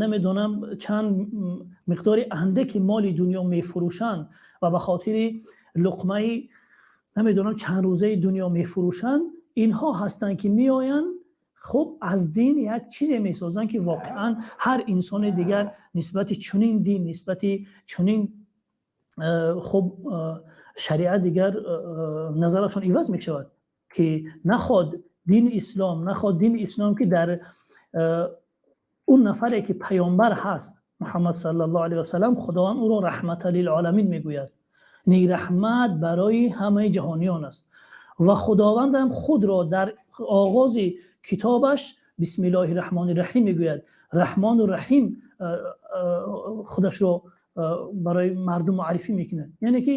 намедонам чанд миқдори андаки моли дунё мефурӯшанд ва ба хотири луқмаи намедонам чанд рӯзаи дунё мефурӯшанд, инҳо ҳастанд ки меоянд хуб аз дин як чизе месозанд, ки воқеан ҳар инсони дигар нисбати чунин дин, нисбати чунин хуб шариат дигар назарашон иваз мешавад, ки наход дини ислом, наход дини ислом ки дар он нафаре ки паёмбар ҳаст, Муҳаммад саллаллоҳу алайҳи васаллам, Худованд ӯро раҳмата лилъоламин мегӯяд. Яъне раҳмат барои ҳамаи ҷаҳониён аст. Ва Худованд ҳам худро дар оғози китобаш бисмиллоҳи раҳмони раҳим мегӯяд. Раҳмону раҳим худашро барои мардум муаррифӣ мекунад. Яъне ки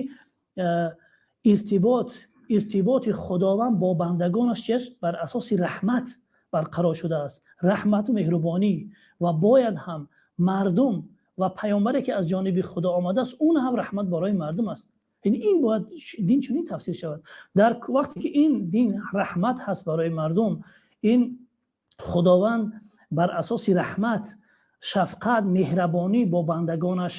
иртиботи Худованд бо бандагонаш чист? Бар асоси раҳмат барқарор шудааст. Раҳмату меҳрубонӣ. Ва бояд ҳам мардум ва паёмбаре ки аз ҷониби Худо омадааст, он ҳам раҳмат барои мардум аст. Яъне ин бояд дин чунин тафсир шавад. Дар вақте ки ин дин раҳмат ҳаст барои мардум, ин Худованд бар асоси раҳмат, шафқат, меҳрабонӣ бо бандагонаш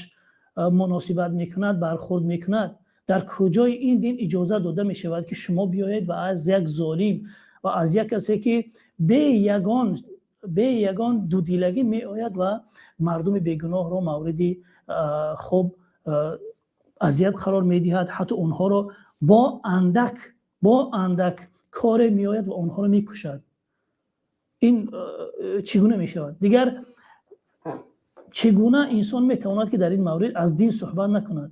муносибат мекунад, бархӯрд мекунад. Дар куҷои ин дин иҷоза дода мешавад, ки шумо биёед ва аз як золим ва аз як касе ки бе ягон дудилагӣ меояд ва мардуми бегуноҳро мавриди хуб азият қарор медиҳад, ҳатто онҳоро бо андак коре меояд ва онҳоро мекушад. Ин чӣ гуна мешавад? Дигар чӣ гуна инсон метавонад, ки дар ин маврид аз дин суҳбат накунад?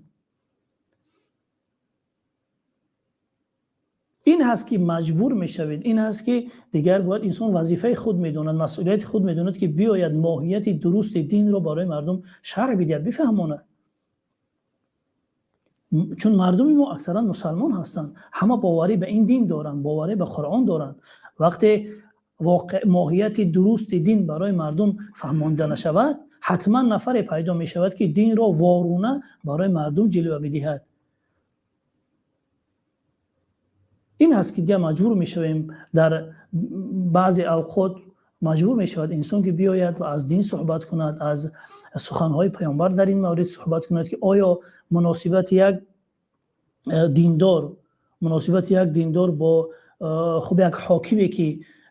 Ин ҳаст ки маҷбур мешавед, ин ҳаст ки дигар бояд инсон вазифаи худ медонад, масъулияти худ медонад, ки биёяд моҳияти дурусти динро барои мардум шарҳ бидиҳад, бифаҳмонад. Чун мардуми мо аксаран мусалмон ҳастанд, ҳама боварӣ ба ин дин доранд, боварӣ ба Қуръон доранд. Вақте моҳияти дурусти дин барои мардум фаҳмонда нашавад, ҳатман нафаре пайдо мешавад, ки динро воруна барои мардум ҷилва бидиҳад. Ин ҳаст ки дигар маҷбур мешавем, дар баъзе авқот маҷбур мешавад инсон ки биёяд ва аз дин суҳбат кунад, аз суханҳои паёмбар дар ин маврид суҳбат кунад, ки оё муносибати як диндор, муносибати як диндор бо хуб як ҳокиме ки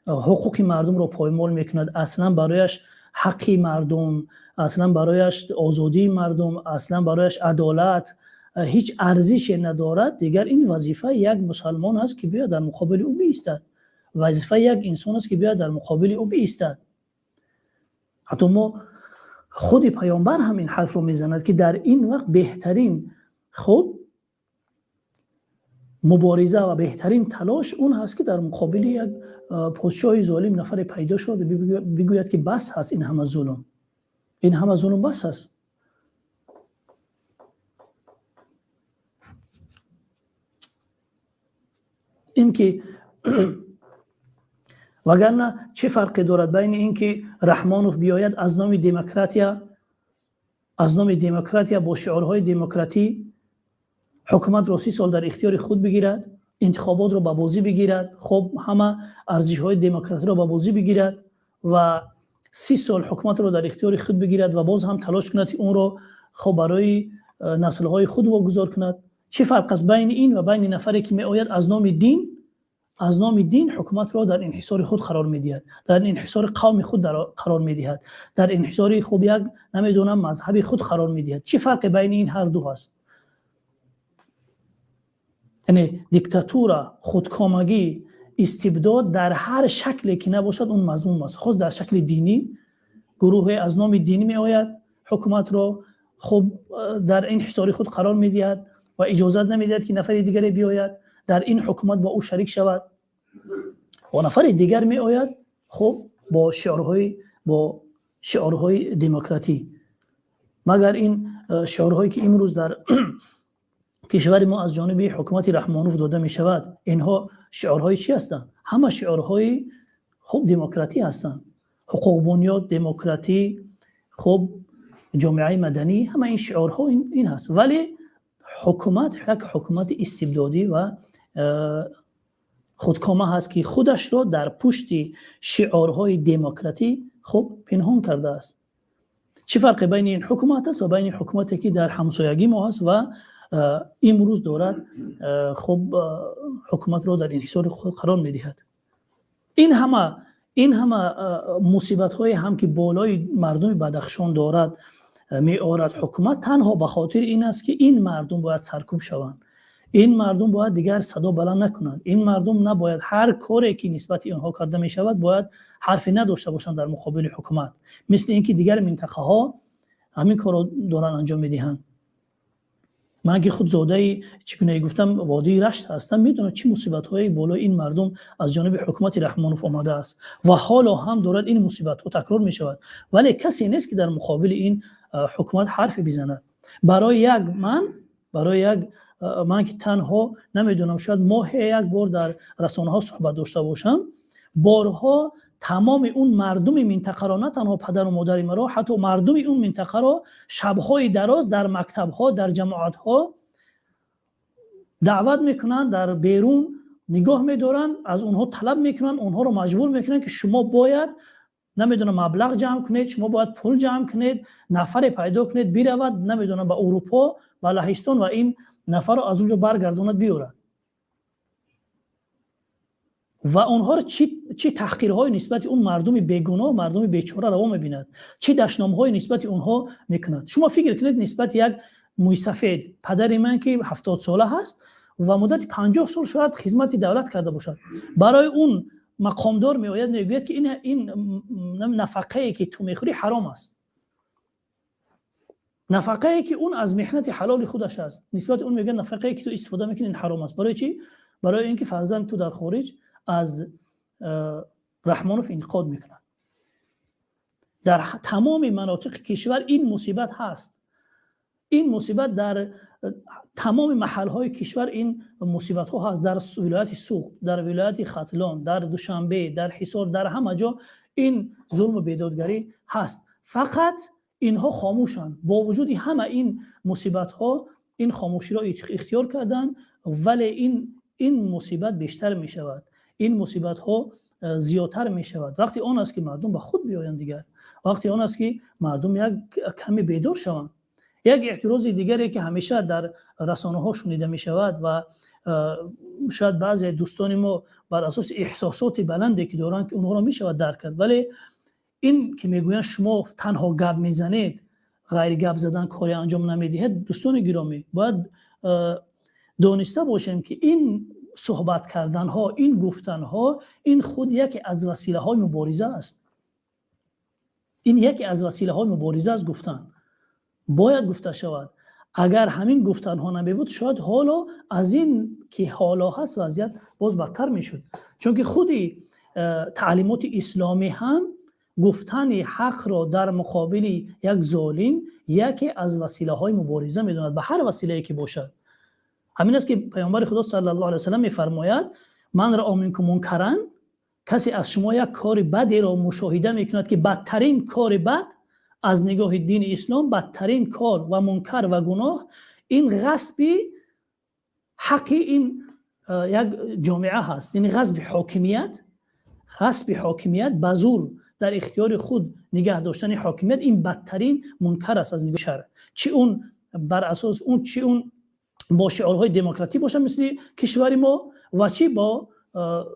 ҳуқуқи мардумро поймол мекунад, аслан барояш ҳаққи мардум, аслан барояш озодии мардум, аслан барояш адолат ҳеҷ арзише надорад, дигар ин вазифаи як мусалмон аст, ки биёяд дар муқобили ӯ биистад. Вазифаи як инсон аст, ки биёяд дар муқобили ӯ биистад. Ҳатто мо худи паёмбар ҳам ин ҳарфро мезанад, ки дар ин вақт беҳтарин хуб мубориза ва беҳтарин талош он ҳаст, ки дар муқобили як подшоҳи золим нафаре пайдо шуд ва бигӯяд, ки бас ҳаст ин ҳама зулм, ин ҳама зулм бас аст. Ин ки вагарна чӣ фарқе дорад байни ин ки Раҳмонов биёяд аз номи демократия, аз номи демократия бо шиорҳои демократӣ ҳукуматро 30 сол дар ихтиёри худ бигирад, интихоботро ба бозӣ бигирад, хуб ҳама арзишҳои демократиро ба бозӣ бигирад ва 30 сол ҳукуматро дар ихтиёри худ бигирад ва боз ҳам талош кунад, ки онро хуб барои наслҳои худ вогузор кунад. Чӣ фарқ аст байни ин ва байни нафаре ки меояд аз номи дин, аз номи дин ҳукуматро дар инҳисори худ қарор медиҳад, дар инҳисори қавми худ қарор медиҳад, дар инҳисори хуб як намедонам мазҳаби худ қарор медиҳад. Чӣ фарқе байни ин ҳар ду ҳаст? Яъне диктатура, худкомагӣ, истибдод дар ҳар шакле ки набошад, он мазмум аст. Хост дар шакли динӣ, Гурӯҳе аз номи дин меояд, ҳукуматро хуб дар инҳисори худ қарор медиҳад ва иҷозат намедиҳад, ки нафари дигаре биёяд дар ин ҳукумат бо ӯ шарик шавад, ва нафари дигар меояд хуб бо шиорҳои демократӣ. Магар ин шиорҳое, ки имрӯз дар кишвари мо аз ҷониби ҳукумати Раҳмонов дода мешавад, инҳо шиорҳои чӣ ҳастанд? Ҳама шиорҳои хуб демократӣ ҳастанд: ҳуқуқбунёд, демократӣ, хуб ҷомеаи маданӣ, ҳама ин шиорҳо ин ҳаст. Вале ҳукумат як ҳукумати истибдодӣ ва худкома ҳаст, ки худашро дар пушти шиорҳои демократӣ хуб пинҳон кардааст. Чӣ фарқе байни ин ҳукумат аст ва байни ҳукумате, ки дар ҳамсоягии мо ҳаст ва имрӯз дорад хуб ҳукуматро дар инҳисори худ қарор медиҳад? Ин ҳама мусибатҳое ҳам, ки болои мардуми Бадахшон дорад меорад ҳукумат, танҳо ба хотири ин аст, ки ин мардум бояд саркӯб шаванд, ин мардум бояд дигар садо баланд накунанд, ин мардум набояд ҳар коре, ки нисбати онҳо карда мешавад, бояд ҳарфе надошта бошанд дар муқобили ҳукумат, мисли ин ки дигар минтақаҳо ҳамин корро доранд анҷом медиҳанд. Ман, ки худ зодаи, чӣ гуна гуфтам, водии Рашт ҳастам, медонам, чӣ мусибатҳое болои ин мардум аз ҷониби ҳукумати Раҳмонов омадааст ва ҳоло ҳам дорад ин мусибатҳо такрор мешавад, вале касе нест, ки дар муқобили ин ҳукумат ҳарфе бизанад. Барои як ман, ки танҳо намедонам, шояд моҳе як бор дар расонаҳо суҳбат дошта бошам, борҳо тамоми он мардуми минтақаро, на танҳо падару модари маро, ҳатто мардуми он минтақаро шабҳои дароз дар мактабҳо, дар ҷамоатҳо даъват мекунанд, дар берун нигоҳ медоранд, аз онҳо талаб мекунанд, онҳоро маҷбур мекунанд, ки шумо бояд, намедонам, маблағ ҷамъ кунед, шумо бояд пул ҷамъ кунед, нафаре пайдо кунед, биравад, намедонам, ба Урупо, ба Лаҳистон ва ин нафарро аз он ҷо баргардонад, биёрад. Ва онҳоро чӣ таҳқирҳое нисбати он мардуми бегуноҳ, мардуми бечора раво мебинад, чӣ дашномҳое нисбати онҳо мекунад. Шумо фикр кунед, нисбати як мӯйсафед, падари ман, ки 70-сола ҳаст ва муддати 50 сол шояд хизмати давлат карда бошад, барои он мақомдор меояд, мегӯяд, ки ин нафақае, ки ту мехӯрӣ, ҳаром аст. Нафақае, ки он аз меҳнати ҳалоли худаш аст, нисбати он мегӯяд: нафақае, ки ту истифода мекунӣ, ин ҳаром аст. Барои чӣ? Барои ин ки фарзанди ту дар хориҷ аз Раҳмонов интиқод мекунад. Дар тамоми манотиқи кишвар ин мусибат ҳаст, ин мусибат дар тамоми маҳалҳои кишвар ин мусибатҳо ҳаст: дар вилояти Суғд, дар вилояти Хатлон, дар Душанбе, дар Ҳисор, дар ҳама ҷо ин зулму бедодгарӣ ҳаст. Фақат инҳо хомӯшанд. Бо вуҷуди ҳама ин мусибатҳо ин хомӯширо ихтиёр карданд, вале ин мусибат бештар мешавад, ин мусибатҳо зиёдтар мешавад. Вақти он аст, ки мардум ба худ биёянд дигар, вақти он аст, ки мардум як каме бедор шаванд. Як эътирози дигаре, ки ҳамеша дар расонаҳо шунида мешавад ва шояд баъзе дӯстони мо бар асоси эҳсосоти баланде, ки доранд, ки онҳоро мешавад дарк кард, вале ин ки мегӯянд, шумо танҳо гап мезанед, ғайри гап задан коре анҷом намедиҳед. Дӯстони гиромӣ, бояд дониста бошем, ки ин суҳбат карданҳо, ин гуфтанҳо, ин худ яке аз василаҳои мубориза аст. Ин яке аз василаҳои мубориза аст. Гуфтан бояд гуфта шавад. Агар ҳамин гуфтанҳо намебуд, шояд ҳоло аз ин ки ҳоло ҳаст вазъият боз бадтар мешуд, чунки худи таълимоти исломӣ ҳам гуфтани ҳақро дар муқобили як золим яке аз василаҳои мубориза медонад, ба ҳар василае ки бошад. Ҳамин аст, ки паёмбари Худо саллаллоҳу алайҳи васаллам мефармояд: "من رأى منكم منكرا", касе аз шумо як кори бадеро мушоҳида мекунад, ки бадтарин кори бад аз нигоҳи дини ислом, бадтарин кор ва мункар ва гуноҳ ин ғасби ҳаққи ин як ҷомеа ҳаст, яъне ғасби ҳокимият, ғасби ҳокимият, ба зур дар ихтиёри худ нигаҳ доштани ҳокимият, ин бадтарин мункар аст аз нигоҳи шаръ. Чӣ он бар асос он, чӣ он бо шиорҳои демократӣ бошад, мисли кишвари мо, ва чӣ бо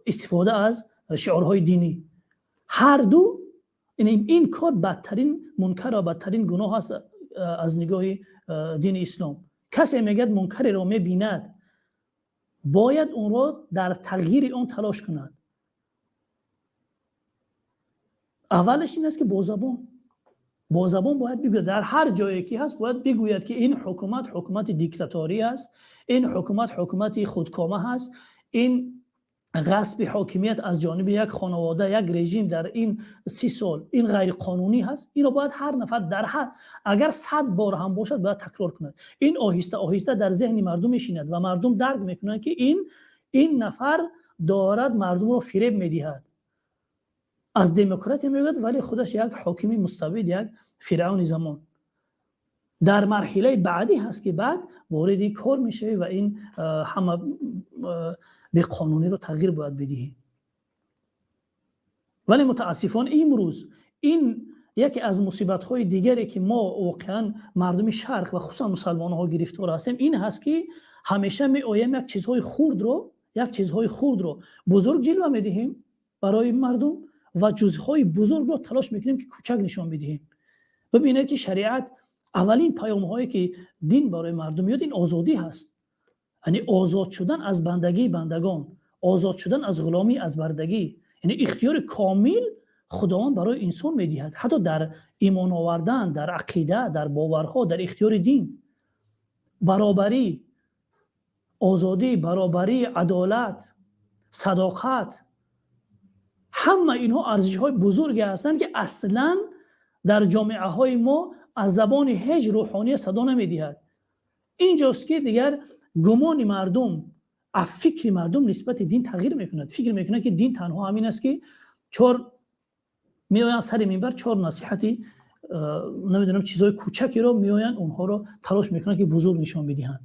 истифода аз шиорҳои динӣ, ҳар ду ин кор бадтарин мункар ва бадтарин гуноҳ аст аз нигоҳи дини ислом. Касе мегӯяд, мункареро мебинад, бояд онро дар тағйири он талош кунад. Аввалаш ин аст, ки бо забон. Бо забон бояд бигӯяд, дар ҳар ҷое ки ҳаст бояд бигӯяд, ки ин ҳукумат ҳукумати диктаторӣ аст, ин ҳукумат ҳукумати худкома ҳаст, ин ғасби ҳокимият аз ҷониби як хонавода, як режим дар ин 30 сол ин ғайриқонунӣ ҳаст. Инро бояд ҳар нафар дар ҳар, агар 100 бор ҳам бошад, бояд такрор кунад. Ин оҳиста оҳиста дар зеҳни мардум мешинад ва мардум дарк мекунанд, ки ин нафар дорад мардумро фиреб медиҳад, аз демократия мегӯяд, вале худаш як ҳокими мустабид, як фиръавни замон. Дар марҳилаи баъдӣ ҳаст, ки баъд вориди кор мешавӣ ва ин ҳама беқонуниро тағйир бояд бидиҳӣ. Вале мутаассифона имрӯз ин яке аз мусибатҳои дигаре, ки мо воқеан мардуми шарқ ва хусусан мусалмонҳо гирифтор ҳастем, ин ҳаст, ки ҳамеша меоем як чизҳои хурдро бузург ҷилва медиҳем барои мардум ва ҷузъҳои бузургро талош мекунем, ки кӯчак нишон бидиҳем. Бибинед, ки шариат аввалин паёмҳое, ки дин барои мардум меёд, ин озодӣ ҳаст, яъне озод шудан аз бандагии бандагон, озод шудан аз ғуломӣ, аз бардагӣ, яъне ихтиёри комил Худованд барои инсон медиҳад, ҳатто дар имон овардан, дар ақида, дар боварҳо, дар ихтиёри дин. Баробарӣ, озодӣ, баробарӣ, адолат, садоқат, ҳама инҳо арзишҳои бузурге ҳастанд, ки аслан дар ҷомеаҳои мо аз забони ҳеҷ рӯҳония садо намедиҳад. Инҷост, ки дигар гумони мардум, фикри мардум нисбати дин тағйир мекунад. Фикр мекунад, ки дин танҳо ҳамин аст, ки чор меоянд сари минбар, чор насиҳати, намедонам, чизҳои кӯчакеро меоянд, онҳоро талош мекунанд, ки бузург нишон бидиҳанд.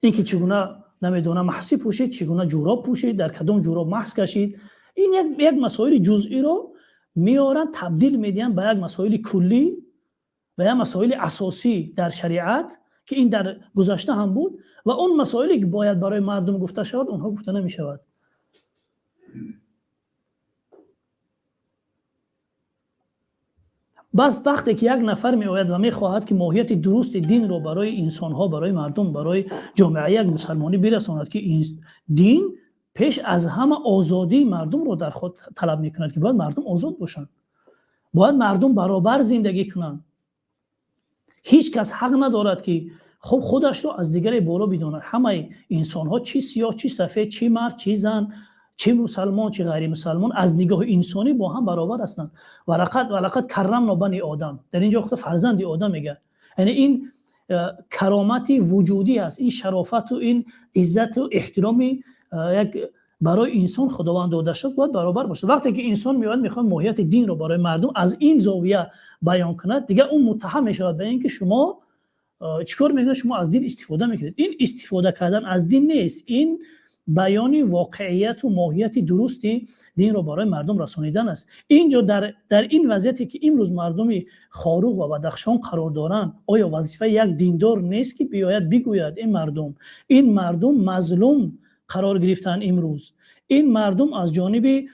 Ин ки чӣ гуна, намедонам, маҳсӣ пӯшид, чӣ гуна ҷӯроб пӯшид, дар кадом ҷӯроб маҳс кашид, ин як масоили ҷузъиро меоранд, табдил медиҳанд ба як масоили куллӣ, ба як масоили асосӣ дар шариат, ки ин дар гузашта ҳам буд, ва он масоиле, ки бояд барои мардум гуфта шавад, онҳо гуфта намешавад. Бас вақте ки як нафар меояд ва мехоҳад, ки моҳияти дурусти динро барои инсонҳо, барои мардум, барои ҷомеаи як мусалмонӣ бирасонад, ки дин пеш аз ҳама озодии мардумро дар худ талаб мекунад, ки бояд мардум озод бошанд, бояд мардум баробар зиндагӣ кунанд, ҳеҷ кас ҳақ надорад, ки хуб худашро аз дигаре боло бидонад. Ҳамаи инсонҳо, чӣ сиёҳ, чӣ сафед, чӣ мард, чӣ зан, чӣ мусалмон, чӣ ғайримусалмон, аз нигоҳи инсонӣ бо ҳам баробар ҳастанд. Ва лақад каррамно бани одам, дар ин ҷо худ фарзанди одам мегӯяд, яъне ин каромати вуҷудӣ аст, ин шарофату ин иззату эҳтироми як барои инсон Худованд дода шуд, бояд баробар бошад. Вақте ки инсон меояд, мехоҳад моҳияти динро барои мардум аз ин зовия баён кунад, дигар ӯ муттаҳам мешавад ба ин ки шумо чӣ кор мекунед, шумо аз дин истифода мекунед. Ин истифода кардан аз дин нест, ин баёни воқеияту моҳияти дурусти динро барои мардум расонидан аст. Инҷо дар ин вазъияте, ки имрӯз мардуми Хоруғ ва Бадахшон қарор доранд, оё вазифаи як диндор нест, ки биёяд бигӯяд: ин мардум мазлум қарор гирифтаанд, имрӯз ин мардум аз ҷониби,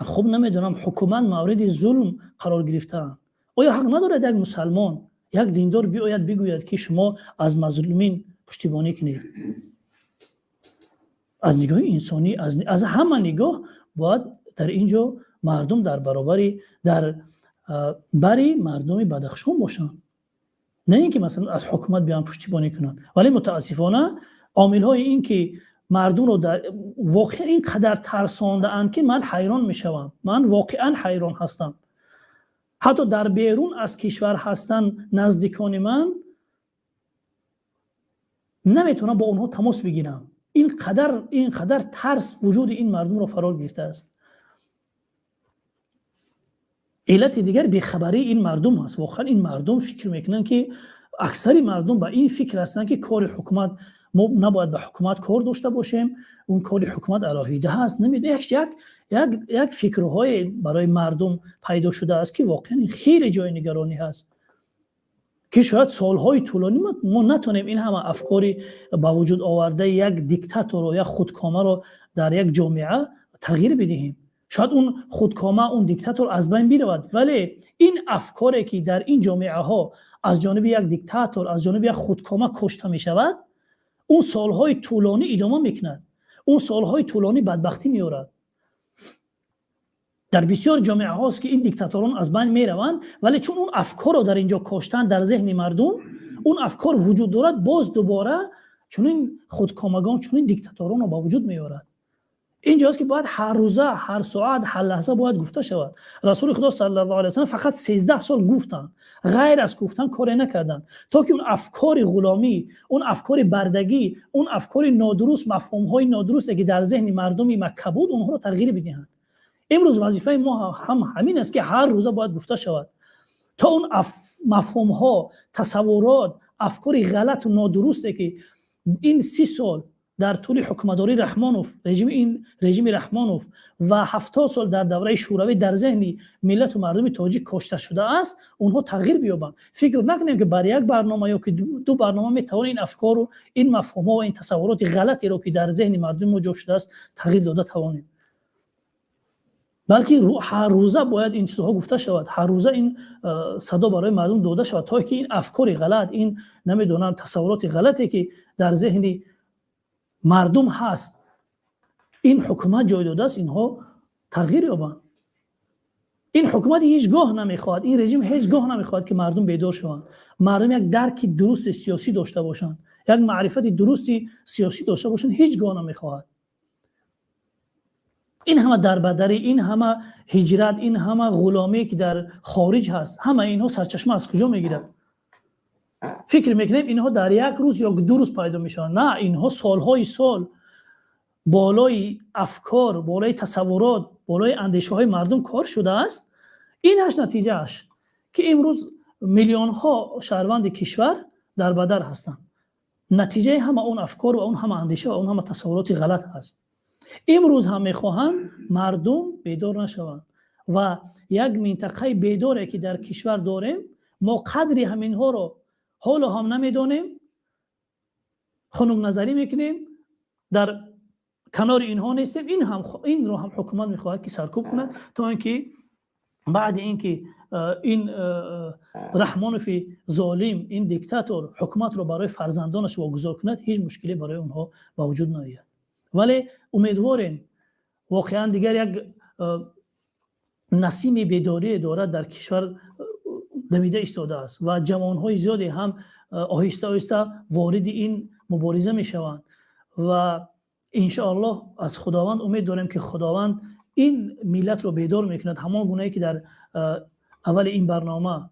хуб, намедонам, ҳукумат мавриди зулм қарор гирифтаанд? Оё ҳақ надорад як мусалмон, як диндор биёяд бигӯяд, ки шумо аз мазлумин пуштибонӣ кунед? Аз нигоҳи инсонӣ, аз ҳама нигоҳ бояд дар ин ҷо мардум дар баробари дар бари мардуми Бадахшон бошанд, на ин ки масалан аз ҳукумат биёянд пуштибонӣ кунанд. Вале мутаассифона омилҳои ин ки мардумро дар воқеан ин қадар тарсондаанд, ки ман ҳайрон мешавам, ман воқеан ҳайрон ҳастам. Ҳатто дар берун аз кишвар ҳастанд наздикони ман, наметавонам бо онҳо тамос бигирам. Ин қадар тарс вуҷуди ин мардумро фаро гирифтааст. Иллати дигар бехабарии ин мардум аст. Воқеан ин мардум фикр мекунанд, ки аксари мардум ба ин фикр ҳастанд, ки кори ҳукумат, мо набояд ба ҳукумат кор дошта бошем, он кори ҳукумат алоҳида ҳаст. Як фикрҳое барои мардум пайдо шудааст, ки воқеан ин хеле ҷои нигаронӣ ҳаст, ки шояд солҳои тӯлонӣ мо натонем ин ҳама афкори ба вуҷуд овардаи як диктаторро, як худкомаро дар як ҷомеа тағйир бидиҳем. Шояд он худкома, он диктатор аз байн биравад, вале ин афкоре, ки дар ин ҷомеаҳо аз ҷониби як диктатор, аз ҷониби як худкома кошта мешавад, он солҳои тӯлонӣ идома мекунад, он солҳои тӯлонӣ бадбахтӣ меорад. Дар бисёр ҷомеаҳост, ки ин диктаторон аз байн мераванд, вале чун он афкорро дар инҷо коштанд, дар зеҳни мардум он афкор вуҷуд дорад, боз дубора чунин худкомагон, чунин диктаторонро ба вуҷуд меорад. Инҷост, ки бояд ҳар рӯза, ҳар соат, ҳар лаҳза бояд гуфта шавад. Расули Худо саллаллоҳу алайҳи васаллам фақат 13 сол гуфтанд, ғайр аз гуфтан коре накарданд, то ки он афкори ғуломӣ, он афкори бардагӣ, он афкори нодуруст, мафҳумҳои нодурусте, ки дар зеҳни мардуми Макка буд, онҳоро тағйир бидиҳанд. Имрӯз вазифаи мо ҳам ҳамин аст, ки ҳар рӯза бояд гуфта шавад, то он мафҳумҳо, тасаввурот, афкори ғалату нодурусте, ки ин 30 сол дар тӯли ҳукуматдории Раҳмонов, режими ин режими Раҳмонов ва 70 сол дар давраи Шӯравӣ дар зеҳни миллату мардуми тоҷик кошта шудааст, онҳо тағйир биёбанд. Фикр накунем, ки бар як барнома ё ки ду барнома метавон ин афкору ин мафҳумҳо ва ин тасаввуроти ғалатеро, ки дар зеҳни мардуми мо ҷо шудааст, тағйир дода тавонем, балки ҳар рӯза бояд ин чизҳо гуфта шавад, ҳар рӯза ин садо барои мардум дода шавад, то ки ин афкори ғалат, ин намедонам, тасаввуроти ғалате, ки дар зеҳни мардум ҳаст, ин ҳукумат ҷой додааст, инҳо тағйир ёбанд. Ин ҳукумат ҳеҷ гоҳ намехоҳад, ин режим ҳеҷ гоҳ намехоҳад, ки мардум бедор шаванд, мардум як дарки дурусти сиёсӣ дошта бошанд, як маърифати дурусти сиёсӣ дошта бошанд, ҳеҷ гоҳ намехоҳад. Ин ҳама дарбадарӣ, ин ҳама ҳиҷрат, ин ҳама ғуломие, ки дар хориҷ ҳаст, ҳама инҳо сарчашма аз куҷо мегирад? Фикр мекунем, инҳо дар як рӯз ё 2 рӯз пайдо мешаванд. На, инҳо солҳои сол болои афкор, болои тасаввурот, болои андешаҳои мардум кор шудааст. Инаш натиҷааш, ки имрӯз миллионҳо шаҳрванди кишвар дар бадар ҳастанд. Натиҷаи ҳама он афкор ва он ҳама андеша ва он ҳама тасаввуроти ғалат ҳаст. Имрӯз ҳам мехоҳанд мардум бедор нашаванд ва як минтақаи бедоре, ки дар кишвар дорем, мо қадри ҳаминҳоро ҳоло ҳам намедонем, хунукназарӣ мекунем, дар канори инҳо нестем. Инро ҳам ҳукумат мехоҳад, ки саркӯб кунад, то инки баъди инки ин Раҳмонови золим, ин диктатор ҳукуматро барои фарзандонаш вогузор кунад, ҳеҷ мушкиле барои онҳо ба вуҷуд наояд. Вале умедворем, воқеан дигар як насими бедорие дорад дар кишвар дамида истодааст ва ҷавонҳои зиёде ҳам оҳиста оҳиста вориди ин мубориза мешаванд ва иншоаллоҳ аз Худованд умед дорем, ки Худованд ин миллатро бедор мекунад, ҳамон гунае, ки дар аввали ин барнома,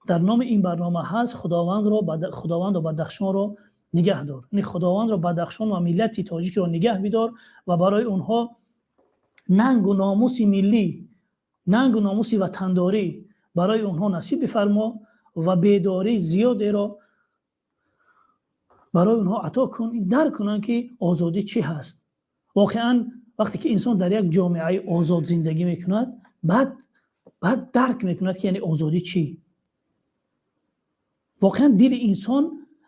дар номи ин барнома ҳаст: Худовандро Бадахшонро нигаҳ дор, яъне Худовандро Бадахшон ва миллати тоҷикро нигаҳ бидор ва барои онҳо нангу номуси миллӣ, нангу номуси ватандорӣ барои онҳо насиб бифармо ва бедории зиёдеро барои онҳо ато кун, дарк кунанд, ки озодӣ чӣ ҳаст. Воқеан, вақте ки инсон дар як ҷомеаи озод зиндагӣ мекунад, баъд дарк мекунад, ки яъне озодӣ чӣ. Воқеан, дили инсон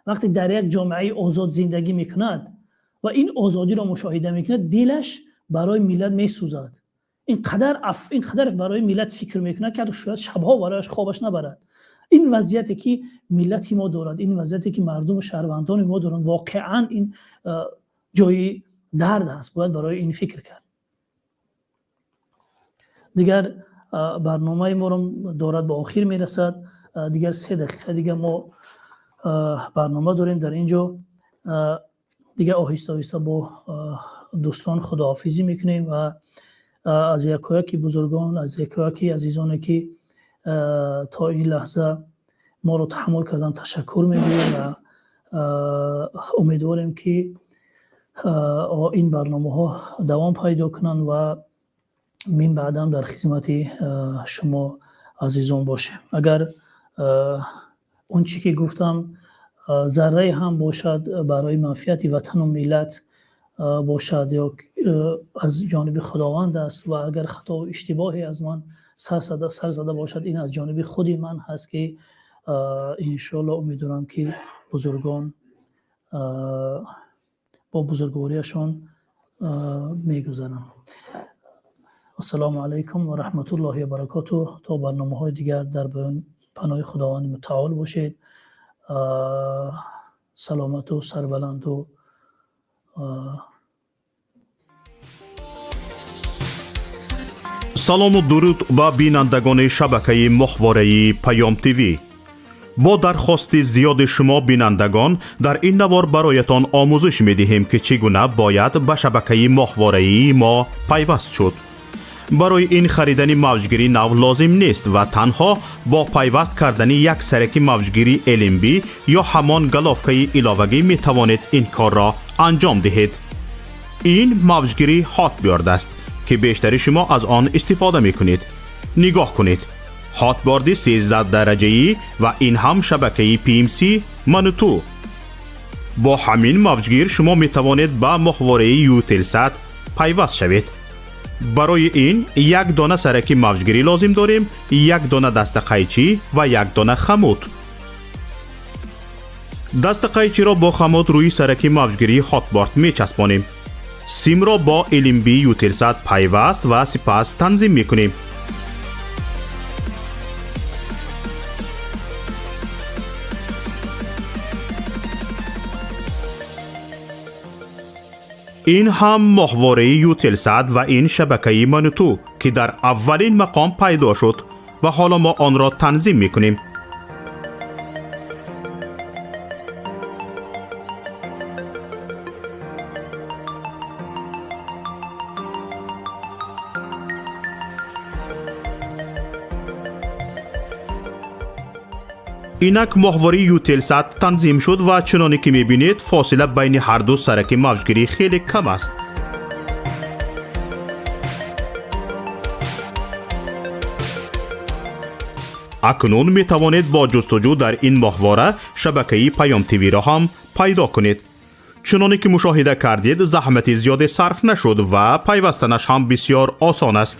вақте дар як ҷомеаи озод зиндагӣ мекунад ва ин озодиро мушоҳида мекунад, дилаш барои миллат месӯзад, ин қадар барои миллат фикр мекунад, ки ҳатто шояд шабҳо барояш хобаш набарад. Ин вазъияте, ки миллати мо дорад, ин вазъияте, ки мардуму шаҳрвандони мо доранд, воқеан ин ҷои дард аст, бояд барои ин фикр кард. Дигар барномаи моро дорад ба охир мерасад. Дигар 3 дақиқа дигар мо барнома дорем дар ин ҷо. Дигар оҳиста оҳиста бо дӯстон худоҳофизӣ мекунем ва аз якояки бузургон, аз якояки азизоне, ки то ин лаҳза моро таҳаммул кардан, ташаккур мегӯем ва умедворем, ки ин барномаҳо давом пайдо кунанд ва мин баъдам дар хизмати шумо азизон бошем. Агар он чӣ ки гуфтам заррае ҳам бошад барои манфиати ватану миллат бошад ё аз ҷониби Худованд аст ва агар хатову иштибоҳе аз ман сар зада бошад, ин аз ҷониби худи ман ҳаст, ки иншоалло умедворам, ки бузургон бо бузургвориашон мегузаранд. Ассалому алайкум ва раҳматуллоҳи ва баракотуҳ. То барномаҳои дигар дар паноҳи Худованди мутаол бошед, саломату сарбаланду. Салому дуруд ба бинандагони шабакаи моҳвораи Паём ТВ. Бо дархости зиёди шумо бинандагон дар ин навор бароятон омӯзиш медиҳем, ки чӣ гуна бояд ба шабакаи моҳвораии мо пайваст шуд. Барои ин харидани мавҷгири нав лозим нест ва танҳо бо пайваст кардани як сараки мавҷгири LNB ё ҳамон головкаи иловагӣ метавонед ин корро анҷом диҳед. Ин мавҷгири Hotbird аст, ки бештари шумо аз он истифода мекунед. Нигоҳ кунед, Hotbird 13 дараҷаӣ ва ин ҳам шабакаи PMC Мануту. Бо ҳамин мавҷгир шумо метавонед ба моҳвораи Eutelsat пайваст шавед. Барои ин як дона сараки мавҷгирӣ лозим дорем, як дона дастақайчӣ ва як дона хамут. Дастақайчиро бо хамут рӯи сараки мавҷгирии Hotbird мечаспонем. Симро бо LNB Eutelsat пайваст ва сипас танзим мекунем. Ин ҳам моҳвораи Eutelsat ва ин шабакаи Мануту, ки дар аввалин мақом пайдо шуд ва ҳоло мо онро танзим мекунем. Инак моҳвораи Eutelsat танзим шуд ва чуноне ки мебинед, фосила байни ҳарду сараки мавҷгирӣ хеле кам аст. Акнун метавонед бо ҷустуҷӯ дар ин моҳвора шабакаи Паём ТВ-ро ҳам пайдо кунед. Чуноне ки мушоҳида кардед, заҳмати зиёде сарф нашуд ва пайвастанаш ҳам бисёр осон аст.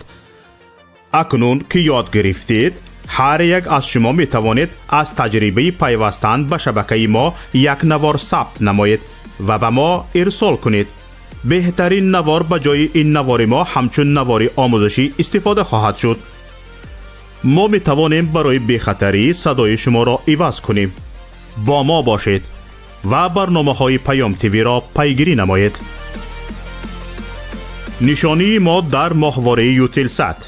Акнун ки ёд гирифтед, ҳар як аз шумо метавонед аз таҷрибаи пайвастан ба шабакаи мо як навор сабт намоед ва ба мо ирсол кунед. Беҳтарин навор ба ҷои ин навори мо ҳамчун навори омӯзишӣ истифода хоҳад шуд. Мо метавонем барои бехатарӣ садои шуморо иваз кунем. Бо мо бошед ва барномаҳои Паём ТВ-ро пайгирӣ намоед. Нишонии мо дар моҳвораи Eutelsat: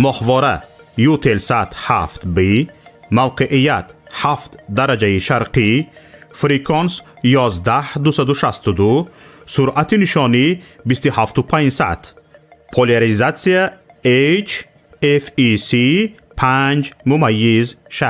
моҳвора Eutelsat 7B, мавқеият 7 дараҷаи шарқӣ, фреквенс 11262, суръати нишонӣ 27500, поляризатсия HFEC 5.6.